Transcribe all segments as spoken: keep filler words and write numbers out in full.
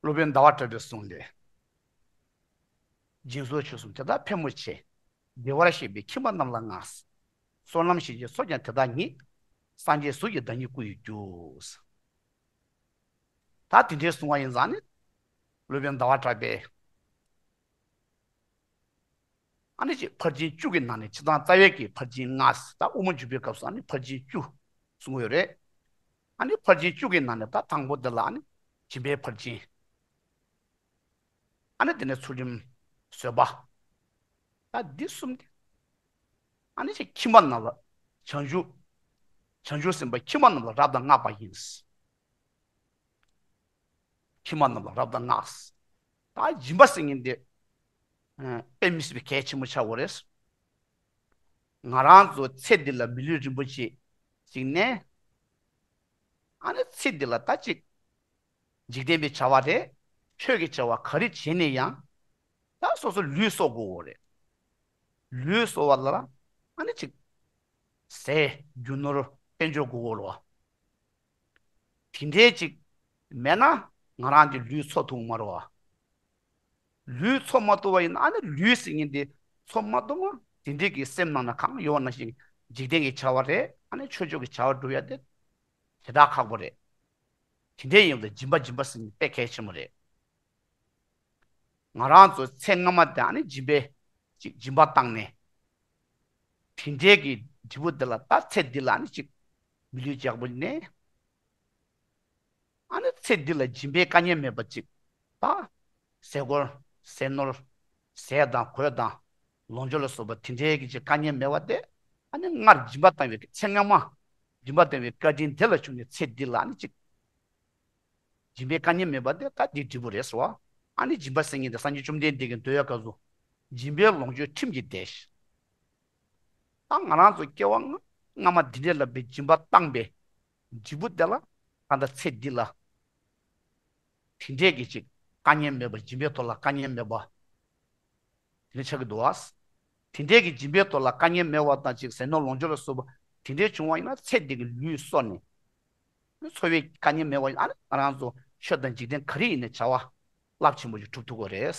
སློབ་དཔོན་ཟླ་བ་གྲགས་པའི་གསུང་ལས། སྦྱིན་སོགས་ཆོས་གསུམ་དེ་དག་ཕལ་མོ་ཆེ། བདེ་བར་གཤེགས་པའི་ཁྱིམ་པ་རྣམས་ལ་བསྔགས། བསོད་ནམས་ཞེས་བྱའི་ཚོགས་ཀྱང་དེ་དག་ཉིད། སངས་རྒྱས་གཟུགས་ཀྱི་བདག་ཉིད་སྐུ་ཡི་རྒྱུ། ད་དེ་འདྲའི་གསུང་བ་ཡིན་ཙང་ནི། སློབ་དཔོན་ཟླ་བ་གྲགས་པས། ཨ་ནི་ཅིག་ཕར་ཕྱིན་བཅུ་གི་ནང་ནས་ཕྱི་ཐང་རྩ་བའི་གི་ཕར་ཕྱིན་ལྔ། ད་དབུ་མ་འཇུག་པའི་སྐབས་སུ་ཨ་ནི་ཕར་ཕྱིན་བཅུ་གསུང་གི་ཡོད་རེད། ཨ་ནི་ཕར་ཕྱིན་བཅུ་གི་ནང་ནས་ད་དང་པོ་འདི་ལ་ཨ་ནི་སྦྱིན་པའི་ཕར་ཕྱིན། ཨ་ནི་དེ་ནས་ཚུལ་ཁྲིམས་བཟོད་པ། ད་འདི་གསུམ་དེ། ཨ་ནི་ཅིག་ཁྱིམ་པ་རྣམས་ལ་བྱང་ཆུབ། བྱང་ཆུབ་སེམས་དཔའ་ཁྱིམ་པ་རྣམས་ལ་རབ་དང་བསྔགས་པ་ཡིན། ཁྱིམ་པ་རྣམས་ལ་རབ་དང་བསྔགས། ད་སྦྱིན་པ་ཟེར་མཁན་དེ། ཨ། དཔེ་མི་སྲིད་པའི་གལ་ཆེན་པོ་ཆགས་ཡོད་རེད། ང་རང་ཚོ་ཚེ་འདི་ལ་མི་ལུས་རིན་པོ་ཆེ་ཞིག་ནས། ཨ་ནི་ཚེ་འདི་ལ་ད་ཅིག་འཇིག་རྟེན་པའི་བྱ་བ་རེད། ཆོས་ཀྱི་བྱ་བ་ག་རེ་བྱས་ནས་ཡང་། ད་སོ་སོ་ལུས་གསོ་དགོས་རེད། ལུས་གསོ་བ་ལ་ཨ་ནི་ཅིག་ཟས་རྒྱུ་ནོར་དཔལ་འབྱོར་དགོས་རེད་བ། དེ་འདྲའི་ཅིག་མེད་ན་ང་རང་གི་ལུས་འཚོ་ཐུབ་མ་རེད་བ། ལུས་འཚོ་མ་ཐུབ་པ་ཡིན་ན་ཨ་ནི་ལུས་ཟེར་མཁན་དེ་འཚོ་མ་ཐུབ་ན་དེ་འདྲའི་གི་སེམས་ནང་ན་གང་ཡོད་ན་ཞིག་འཇིག་རྟེན་གྱི་བྱ་བ་རེད། ཨ་ནི་ཆོས་ཕྱོགས་ཀྱི་བྱ་བ་སྒྲུབ་ཡ་དེ་དེ་དག་ཁག་པོ་རེད། དེ་འདྲའི་ཡིན་ལ་སྦྱིན་པ་སྦྱིན་པ་ཟེར་མཁན་དཔེ་གལ་ཆེན་པོ་རེད། ང་རང་ཚོ་ཚེ་སྔ་མ་དེ་ཨ་ནི་སྦྱིན་པའི་ཅིག་སྦྱིན་པ་བཏང་ནས། དེ་འདྲའི་གི་འབྲས་བུ་དེ་ལ་ད་ཚེ་འདི་ལ་ཨ་ནི་ཅིག་མི་ལུས་ཇག་པོ་ནས། ཨ་ནི་ཚེ་འདི་ལ་སྦྱིན་པའི་དཀའ་ངལ་མེད་པ་ཅིག་ད། ཟས་གོས་ཟས་ནོར། ཟས་དང་གོས་དང་། ལོངས་སྤྱོད་ལ་སོགས་པ་དེ་འདྲའི་གི་ཅིག་དཀའ་ངལ་མེད་པ་དེ། ཨ་ནི་སྔར་སྦྱིན་པ་བཏང་བའི་ཚེ་སྔ་མ། སྦྱིན་པ་བཏང་བའི་བཀའ་དྲིན་དེ་ལ་བྱུང་ནས་ཚེ་འདི་ལ་ཨ་ནི་ཅིག་སྦྱིན་པའི་དཀའ་ངལ་མེད་པ་དེ་ད་འདི་འབྲས་བུ་རེད་ཟེར་བ། ཨ་ནི་སྦྱིན་པ་ཟེར་མཁན་དེ་སངས་རྒྱས་བཅོམ་ལྡན་འདས་ཀྱིས་མདོ་ཡི་སྐབས་སུ། སྦྱིན་པས་ལོངས་སྤྱོད་ཁྲིམས་ཀྱིས་བདེ་ཞིང་། ད་ང་རང་ཚོ་སྐྱེ་བ་སྔ་སྔ་མ་འདི་འདྲའི་ལ་བའི་སྦྱིན་པ་བཏང་པའི་འབྲས་བུ་དེ་ལ་ད་ལྟ་ཚེ་འདི་ལ་དེ་འདྲའི་གི་ཅིག་དཀའ་ངལ་མེད་པ། སྦྱིན་པའི་ཐོག་ལ་དཀའ་ངལ་མེད་པ་དེ་འདྲ་ཆགས་ཀྱི་འདུག་བ། དེ་འདྲའི་གི་སྦྱིན་པའི་ཐོག་ལ་དཀའ་ངལ་མེད་པ་དང་ཅིག་ཟས་ནོར་ལོངས་སྤྱོད་ལ་སོགས་པ་དེ་འདྲའི་བྱུང་བ་ཡིན་ན་ཚེ་འདི་གི་ལུས་གསོ་ནས། འཚོ་བའི་དཀའ་ངལ་མེད་པ་ཡིན་ན་ང་རང་ཚོ་ཆོས་དང་འཇིག་རྟེན་ག་རེ་ཡིན་ནའི་བྱ་བ་རླབས་ཆེན་པོ་ཞིག་གྲུབ་ཐུབ་ཀྱི་རེད།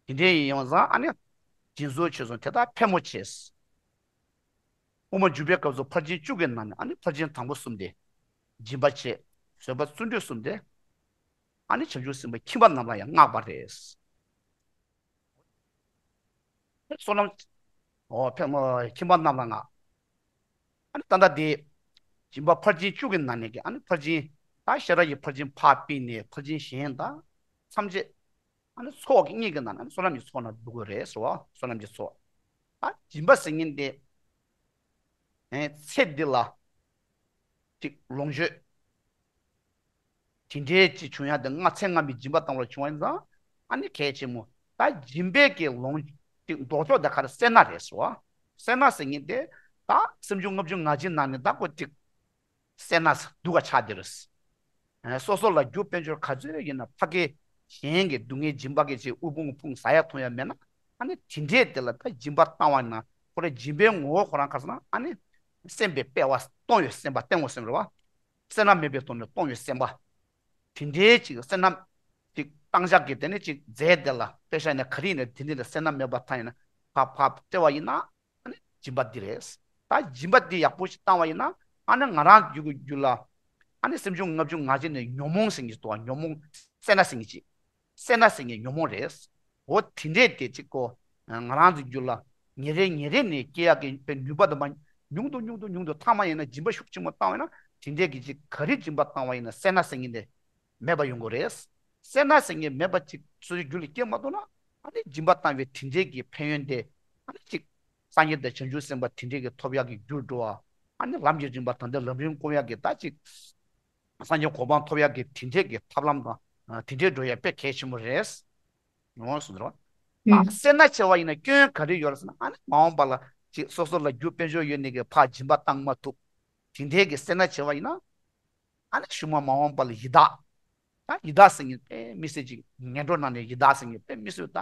དེ་འདྲའི་ཡིན་ཡོང་ཙང་ཨ་ནི་སྦྱིན་སོགས་ཆོས་གསུམ་དེ་དག་ཕལ་མོ་ཆེ། དབུ་མ་འཇུག་པའི་སྐབས་སུ་ཕར་ཕྱིན་བཅུ་གི་ནང་ནས་ཨ་ནི་ཕར་ཕྱིན་དང་པོ་གསུམ་དེ། སྦྱིན་པ་བྱེད། བཟོད་པ་བརྩོན་འགྲུས་གསུམ་དེ། ཨ་ནི་བྱང་ཆུབ་སེམས་དཔའ་ཁྱིམ་པ་རྣམས་ལ་ཡང་བསྔགས་པ་རེད། བསོད་ནམས། འོ་ཕལ་མོ་ཁྱིམ་པ་རྣམས་ལ་བསྔགས། ཨ་ནི་ད་ལྟ་དེ། སྦྱིན་པ་ཕར་ཕྱིན་བཅུ་གི་ནང་ནས་ཀྱི་ཨ་ནི་ཕར་ཕྱིན། ད་ཤེས་རབ་ཀྱི་ཕར་ཕྱིན་ཕར་ཕུད་ནས་ཕར་ཕྱིན་གཞན་དང་། ཐམས་ཅད། ཨ་ནི་ཚོགས་ཀྱི་གཉིས་ཀྱི་ནང་ནས་ཨ་ནི་བསོད་ནམས་ཀྱི་ཚོགས་ནང་འདུ་དགོས་རེད་ཟེར་བ། བསོད་ནམས་ཀྱི་ཚོགས། ད་སྦྱིན་པ་ཟེར་མཁན་དེ། ཨེ་ཚེ་འདི་ལ། ཅིག་ལོངས་སྤྱོད། དེ་འདྲའི་ཅིག་བྱུང་ཡ་དེ་སྔ་ཚེ་སྔ་མའི་སྦྱིན་པ་བཏང་བ་བྱུང་བ་ཡིན་ཙང་། ཨ་ནི་གལ་ཆེན་མོ། ད་སྦྱིན་པའི་གི་ལོངས། ཅིག་ལྡོག་ཕྱོགས་དེ་ག་རེ་སེར་སྣ་རེད་ཟེར་བ། སེར་སྣ་ཟེར་མཁན་དེ། ད་སེམས་བྱུང་ལྔ་བཅུ་ང་བཞི་ནང་ནས་ད་ཁོ་ཅིག་སེར་སྣ་སྡུག་ག་ཆགས་དེ་རེད། ཨ། སོ་སོ་ལ་རྒྱུ་དཔལ་འབྱོར་ག་ཚོད་ཡིན་ན་ཕ་གི་གཞན་གྱི་སྡུག་བསྔལ་སྦྱིན་པ་གི་ཅིག་དབུལ་ཕོངས་ཕུང་ཟ་ཡ་འཐུང་ཡ་མེད་ན། ཨ་ནི་དེ་འདྲའི་དེ་ལ་ད་སྦྱིན་པ་བཏང་བ་ཡིན་ན་ཁོ་རའི་སྦྱིན་པའི་ངོ་བོ་ཁོ་རང་ག་རེ་ཟེར་ན་ཨ་ནི། སེམས་པའི་དཔེ་བ་སྟོང་ཡོད་སེམས་པ་སྟོང་ངོ་སེམས་རེད་བ། སེར་སྣ་མེད་པའི་ཐོག་ནས་སྟོང་ཡོད་སེམས་པ། དེ་འདྲའི་ཅིག་སེར་སྣ། ཅིག་བཏང་བཞག་གི་དེ་ནི་ཅིག་རྫས་དེ་ལ་དཔེ་བཞག་ནས་ག་རེ་ཡིན་ན་དེ་འདྲ་ལ་སེར་སྣ་མེད་པ་ཐ་ཡིན་ན་ཕབ་ཕབ་སྟེར་བ་ཡིན་ན། ཨ་ནི་སྦྱིན་པ་འདི་རེད། ད་སྦྱིན་པ་འདི་ཡག་པོ་ཞིག་བཏང་བ་ཡིན་ན། ཨ་ནི་ང་རང་རྒྱུད་ཀྱི་རྒྱུད་ལ། ཨ་ནི་སེམས་བྱུང་ལྔ་བཅུ་ང་བཞི་ནས་ཉོན་མོངས་ཟེར་མཁན་ཞིག་འདུག་བ། ཉོན་མོངས་སེར་སྣ་ཟེར་མཁན་ཅིག་སེར་སྣ་ཟེར་མཁན་ཉོན་མོངས་རེད། འོ་དེ་འདྲས་དེ་ཅིག་གོ། ང་རང་ཚོའི་རྒྱུད་ལ་ཉིན་རེ་ཉིན་རེ་ནས་སྐྱེ་ཡག་གི་ནུས་པ་དེ་མར་ཉུང་དུ་ཉུང་དུ་ཉུང་དུ། ཐ་མ་ཡིན་ན་སྦྱིན་པ་ཤུགས་ཆེན་པོ་བཏང་བ་ཡིན་ན་དེ་འདྲས་ཀྱི་ཅིག་ག་རེ་སྦྱིན་པ་བཏང་བ་ཡིན་ན་སེར་སྣ་ཟེར་མཁན་དེ་མེད་པ་ཡོང་གི་རེད། སེར་སྣ་ཟེར་མཁན་མེད་པ་ཅིག་སོ་སོའི་རྒྱུད་ལ་སྐྱེ་མ་ཐུབ་ན། ཨ་ནི་སྦྱིན་པ་བཏང་བའི་དེ་འདྲས་ཀྱི་ཕན་ཡོན་དེ་ཨ་ནི་ཅིག་སངས་རྒྱས་དང་བྱང་ཆུབ་སེམས་དཔའ་དེ་འདྲས་ཀྱི་ཐོབ་ཡག་གི་རྒྱུར་འགྲོ་བ། ཨ་ནི་ལམ་གྱི་རིམ་པ་དང་དེ་ལམ་རིམ་བསྒོམ་ཡག་གི་ད་ཅིག་སངས་རྒྱས་གོ་འཕང་ཐོབ་ཡག་གི་དེ་འདྲས་ཀྱི་ཐབས་ལམ་དང་། ཨ། དེ་འདྲས་འགྲོ་ཡག་དཔེ་གལ་ཆེན་པོ་རེད། ཡོངས་སུ་འདུལ་བ། ཨ། ཨུ། སེར་སྣ་ཆེ་བ་ཡིན་ན་སྐྱོན་ག་རེ་ཡོད་རེད་ཟེར་ན། ཨ་ནི་མ་འོངས་པ་ལ་ཅིག་སོ་སོ་ལ་རྒྱུ་དཔལ་འབྱོར་ཡོད་ནས་ཀྱི་ཕར་སྦྱིན་པ་བཏང་མ་ཐུབ། དེ་འདྲས་ཀྱི་སེར་སྣ་ཆེ་བ་ཡིན་ན། ཨ་ནི་གཞུག་མ་མ་འོངས་པ་ལ་ཡི་དྭགས། ད་ཡི་དྭགས་ཟེར་མཁན་དཔེ་མི་སྲིད་ཅིག་ངན་འགྲོ་ནང་ནས་ཡི་དྭགས་ཟེར་མཁན་དཔེ་མི་སྲིད་ད་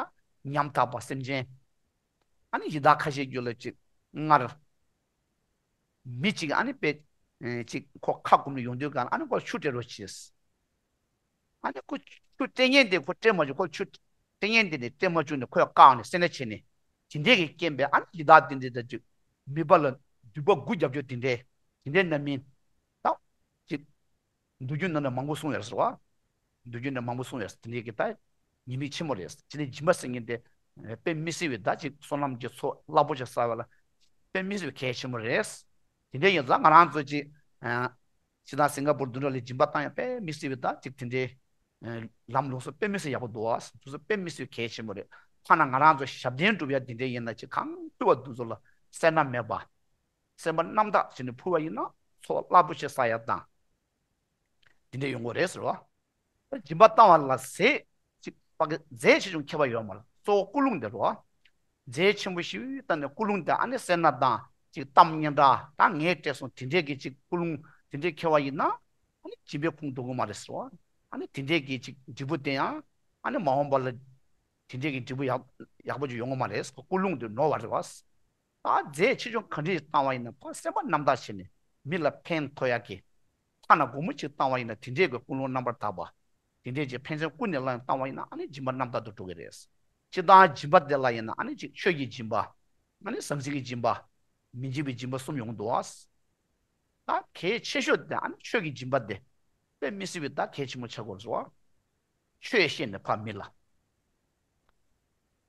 ཉམ་ཐག་པ་སེམས་ཅན། ཨ་ནི་ཡི་དྭགས་ཁ་ཤས་རྒྱུད་ལ་ཅིག་སྔར་མི་ཅིག་ཨ་ནི་དཔེ་ཅིག་ཁོ་ཁ་སྐོམ་ནས་ཡོང་དུས་གང་ཨ་ནི་ཁོ་ཆུ་སྤྲད་རོགས་བྱས། ཨ་ནི་ཁོ་ཆུ་སྤྲད་མཁན་དེ་ཁོ་སྤྲད་མ་བཅུག་ཁོ་ཆུ་སྤྲད་མཁན་དེ་ནས་སྤྲད་མ་བཅུག་ནས་ཁོས་བཀག་ནས་སེར་སྣ་བྱས་ནས་དེ་འདྲས་ཀྱི་རྐྱེན་པས་ཨ་ནི་ཡི་དྭགས་དེ་འདྲས་དང་ཅིག་མི་པ་ལ་འདུན་པ་དགུ་རྒྱབ་རྒྱུ་དེ་འདྲས་དེ་འདྲས་རྣམ་སྨིན་ད་ཅིག་མདོ་རྒྱུད་ནང་ན་མང་པོ་གསུངས་ཡོད་རེད་ཟེར་བ། མདོ་རྒྱུད་ནང་མང་པོ་གསུངས་ཡོད་རེད་དེ་འདྲས་ཀྱི་ད་ཉེས་དམིགས་ཆེན་མོ་རེད། དེ་ནས་སྦྱིན་པ་ཟེར་མཁན་དེ་དཔེ་མི་སྲིད་པའི་ད་ཅིག་བསོད་ནམས་ཀྱི་ཚོགས་རླབས་པོ་ཆེ་བསགས་པ་ལ་དཔེ་མི་སྲིད་པའི་གལ་ཆེན་མོ་རེད། དེ་འདྲས་ཡིན་ཙང་ང་རང་ཚོ་ཅིག་སྤྱིར་བཏང་སིང་ག་པུར་འདི་འདྲ་ལ་སྦྱིན་པ་བཏང་ཡང་དཔེ་མི་སྲིད་པའི་ད་ཅིག་དེ་འདྲའི་ཨ་ལམ་ལུགས་སྲོལ་དཔེ་མི་སྲིད་ཡག་པོ་འདུག་ཨ། དེ་ཚོ་དཔེ་མི་སྲིད་གལ་ཆེན་པོ་རེད། ཐ་ན་ང་རང་ཚོ་ཞབས་བརྟན་སྒྲུབ་ཡ་དེ་འདྲའི་ཡིན་ན་ཅིག་གང་ཕུལ་བ་དེ་ཚོ་ལ་སེར་སྣ་མེད་པ། སེམས་པ་རྣམ་དག་བྱས་ནས་ཕུལ་བ་ཡིན་ན་ཚོགས་རླབས་པོ་ཆེ་བསགས་ཡ་དང་། དེ་འདྲ་ཡོང་གི་རེད་ཟེར་བ། སྦྱིན་པ་བཏང་བ་ལ་ཟས་ཅིག་པ་གི་རྫས་ཆེ་ཆུང་ཁྱད་པར་ཡོད་མ་རེད། གཙོ་བོ་ཀུན་སློང་དེ་རེད་བ། རྫས་ཆེན་པོ་ཞིག་བཏང་ནས་ཀུན་སློང་དེ་ཨ་ནི་སེར་སྣ་དང་ཅིག་གཏམ་སྙན་གྲགས་དང་ངས་སྤྲད་སོང་དེ་འདྲས་ཀྱི་ཅིག་ཀུན་སློང་དེ་འདྲས་ཁྱེར་བ་ཡིན་ན་ཨ་ནི་སྦྱིན་པའི་ཁོངས་འགྲོ་གི་མ་རེད་ཟེར་བ། ཨ་ནི་དེ་འདྲས་ཀྱི་ཅིག་འབྲས་བུ་དེ་ཡང་ཨ་ནི་མ་འོངས་པ་ལ་དེ་འདྲས་ཀྱི་འབྲས་བུ་ཡག་ཡག་པོ་ཅིག་ཡོང་གི་མ་རེད་ཟེར་ཀུན་སློང་དེ་ནོར་བ་རེད་བ། ད་རྫས་ཆེ་ཆུང་ག་འདྲ་ཞིག་བཏང་བ་ཡིན་ན་ཕར་སེམས་པ་རྣམ་དག་བྱས་ནས་མི་ལ་ཕན་ཐོགས་ཡག་གི་ཐ་ན་སྒོར་མོ་གཅིག་བཏང་བ་ཡིན་ན་དེ་འདྲའི་གི་ཀུན་སློང་རྣམ་པར་དག་པ། དེ་འདྲའི་ཅིག་ཕན་སེམས་ཀུན་ནས་བསླངས་བཏང་བ་ཡིན་ན་ཨ་ནི་སྦྱིན་པ་རྣམ་དག་ཏུ་འགྲོ་གི་རེད། སྤྱིར་བཏང་སྦྱིན་པ་དེ་ལ་ཡིན་ན་ཨ་ནི་ཅིག་ཆོས་ཀྱི་སྦྱིན་པ། ཨ་ནི་ཟང་ཟིང་གི་སྦྱིན་པ། མི་འཇིགས་པའི་སྦྱིན་པ་གསུམ་ཡོང་གི་འདུག་བ། ད་གལ་ཆེ་ཤོས་དེ་ཨ་ནི་ཆོས་ཀྱི་སྦྱིན་པ་དེ་དཔེ་མི་སྲིད་པའི་ད་གལ་ཆེན་པོ་ཆགས་ཀྱི་ཡོད་རེད་བ། ཆོས་བཤད་ནས་ཕར་མི་ལ།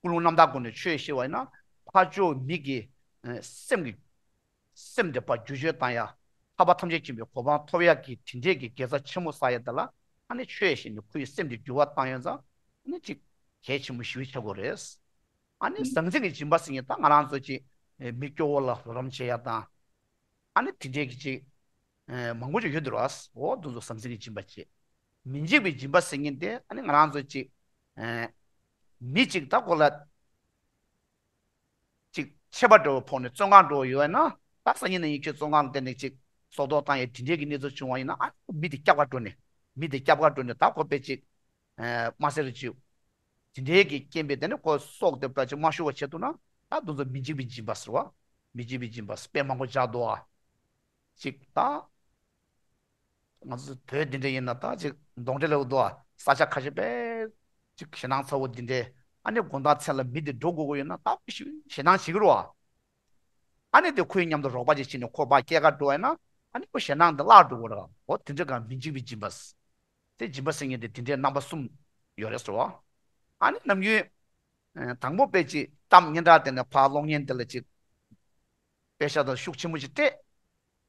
ཀུན་སློང་རྣམ་དག་སྒོ་ནས་ཆོས་བཤད་པ་ཡིན་ན་ཕར་ཕྱོགས་མི་གི་ཨ་སེམས་ཀྱི་སེམས་དེ་ཕར་བསྒྱུར་བཅོས་བཏང་ཡ། ཐར་པ་ཐམས་ཅད་མཁྱེན་པའི་གོ་འཕང་ཐོབ་ཡ་གི་དེ་འདྲས་ཀྱི་དགེ་རྩ་ཆེན་མོ་བསགས་ཡ་དེ་ལ་ཨ་ནི་ཆོས་བཤད་ནས་ཁོ་ཡི་སེམས་དེ་འགྱུར་བ་བཏང་ཡོད་ཙང་ཨ་ནི་ཅིག་གལ་ཆེན་པོ་ཞེ་པོ་ཆགས་ཀྱི་རེད། ཨ་ནི་ཟང་ཟིང་གི་སྦྱིན་པ་ཟེར་མཁན་ད་ང་རང་ཚོ་ཅིག་ཨ་མི་སྐྱོ་བོ་ལ་རོགས་རམ་བྱེད་ཡ་དང་། ཨ་ནི་དེ་འདྲས་ཀྱི་ཅིག་ཨ་མང་པོ་ཅིག་ཡོད་འདུག་ར། འོ་དེ་ཚོ་ཟང་ཟིང་གི་སྦྱིན་པ་བྱེད། མི་འཇིགས་པའི་སྦྱིན་པ་ཟེར་མཁན་དེ་ཨ་ནི་ང་རང་ཚོ་ཅིག་ཨ་མི་ཅིག་ད་ཁོ་ལ་ཅིག་ཆད་པ་འདྲ་བོ་ཕོག་ནས་བཙོན་ཁང་འགྲོ་བ་ཡོད་ན་ད་སང་ཉིན་གནངས་ཉིན་ཁྱོད་བཙོན་ཁང་ལ་བསྡད་ནས་ཅིག་སྲོག་ཐོག་བཏང་ཡས་དེ་འདྲས་ཀྱི་གནས་ཚུལ་བྱུང་བ་ཡིན་ན་ཨ་ནི་མི་དེ་སྐྱབས་ག་འགྲོ་ནས་མི་དེ་སྐྱབས་ག་འགྲོ་ནས་ད་ཁོ་དཔེ་ཅིག་ཨ་མ་ཟེར་ཅིག་དེ་འདྲའི་གི་རྐྱེན་པས་དེ་ནི་ཁོ་སྲོག་དེ་ཕར་ཅིག་མ་ཤོར་བ་བྱེད་ཐུབ་ན་ད་དེ་ཚོ་མི་འཇིགས་པའི་སྦྱིན་པ་ཟེར་བ། མི་འཇིགས་པའི་སྦྱིན་པ་དཔེ་མང་པོ་བཞག་འདུག་ཨ། ཅིག་ད་ང་ཚོ་བོད་འདི་འདྲ་ཡིན་ན་ད་ཅིག་གདོན་འདྲེ་ལབ་འདུག་ཨ། ས་ཆ་ཁ་ཤས་དཔེ་ཅིག་ཞེད་སྣང་ཚ་བོ་འདི་འདྲས་ཨ་ནི་དགོང་དག་མཚན་ལ་མི་དེ་འགྲོ་དགོས་ཀྱི་ཡོད་ན་ད་ཞེད་སྣང་བྱེད་ཀྱི་རེད་བ། ཨ་ནི་དེ་ཁོའི་མཉམ་དུ་རོགས་པ་ཅིག་བྱས་ནས་ཁོ་ཕར་སྐྱེལ་ག་འགྲོ་བ་ཡིན་ན་ཨ་ནི་ཁོ་ཞེད་སྣང་འདི་བརླག་འགྲོ་གི་རེད། འོ་དེ་འདྲ་གང་མི་འཇིགས་པའི་སྦྱིན་པ། དེ་སྦྱིན་པ་ཟེར་མཁན་དེ་དེ་འདྲའི་རྣམ་པ་གསུམ་ཡོད་རེད་ཟེར་བ། ཨ་ནི་ནམ་རྒྱུན་ཨ་དང་པོ་དཔེ་ཅིག་གཏམ་སྙན་གྲགས་དེ་ནས་ཕར་གློག་བརྙན་དེ་ལ་ཅིག་དཔེ་ཤ་དང་ཤུགས་ཆེན་པོ་ཅིག་སྤྲད།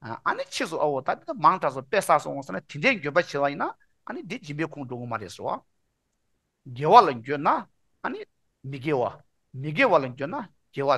ཨ་ནི་ཕྱིས་སུ་ཨ་འོ་ད་དེ་མང་དྲགས་སོང་དཔེ་བསགས་སོང་ཟེར་ན་དེ་འདྲའི་འགྱོད་པ་བྱེད་པ་ཡིན་ན་ཨ་ནི་འདི་སྦྱིན་པའི་ཁོངས་འགྲོ་གི་མ་རེད་ཟེར་བ། དགེ་བ་ལ་འགྱོད་ན་ཨ་ནི་མི་དགེ་བ། མི་དགེ་བ་ལ་འགྱོད་ན་དགེ་བ།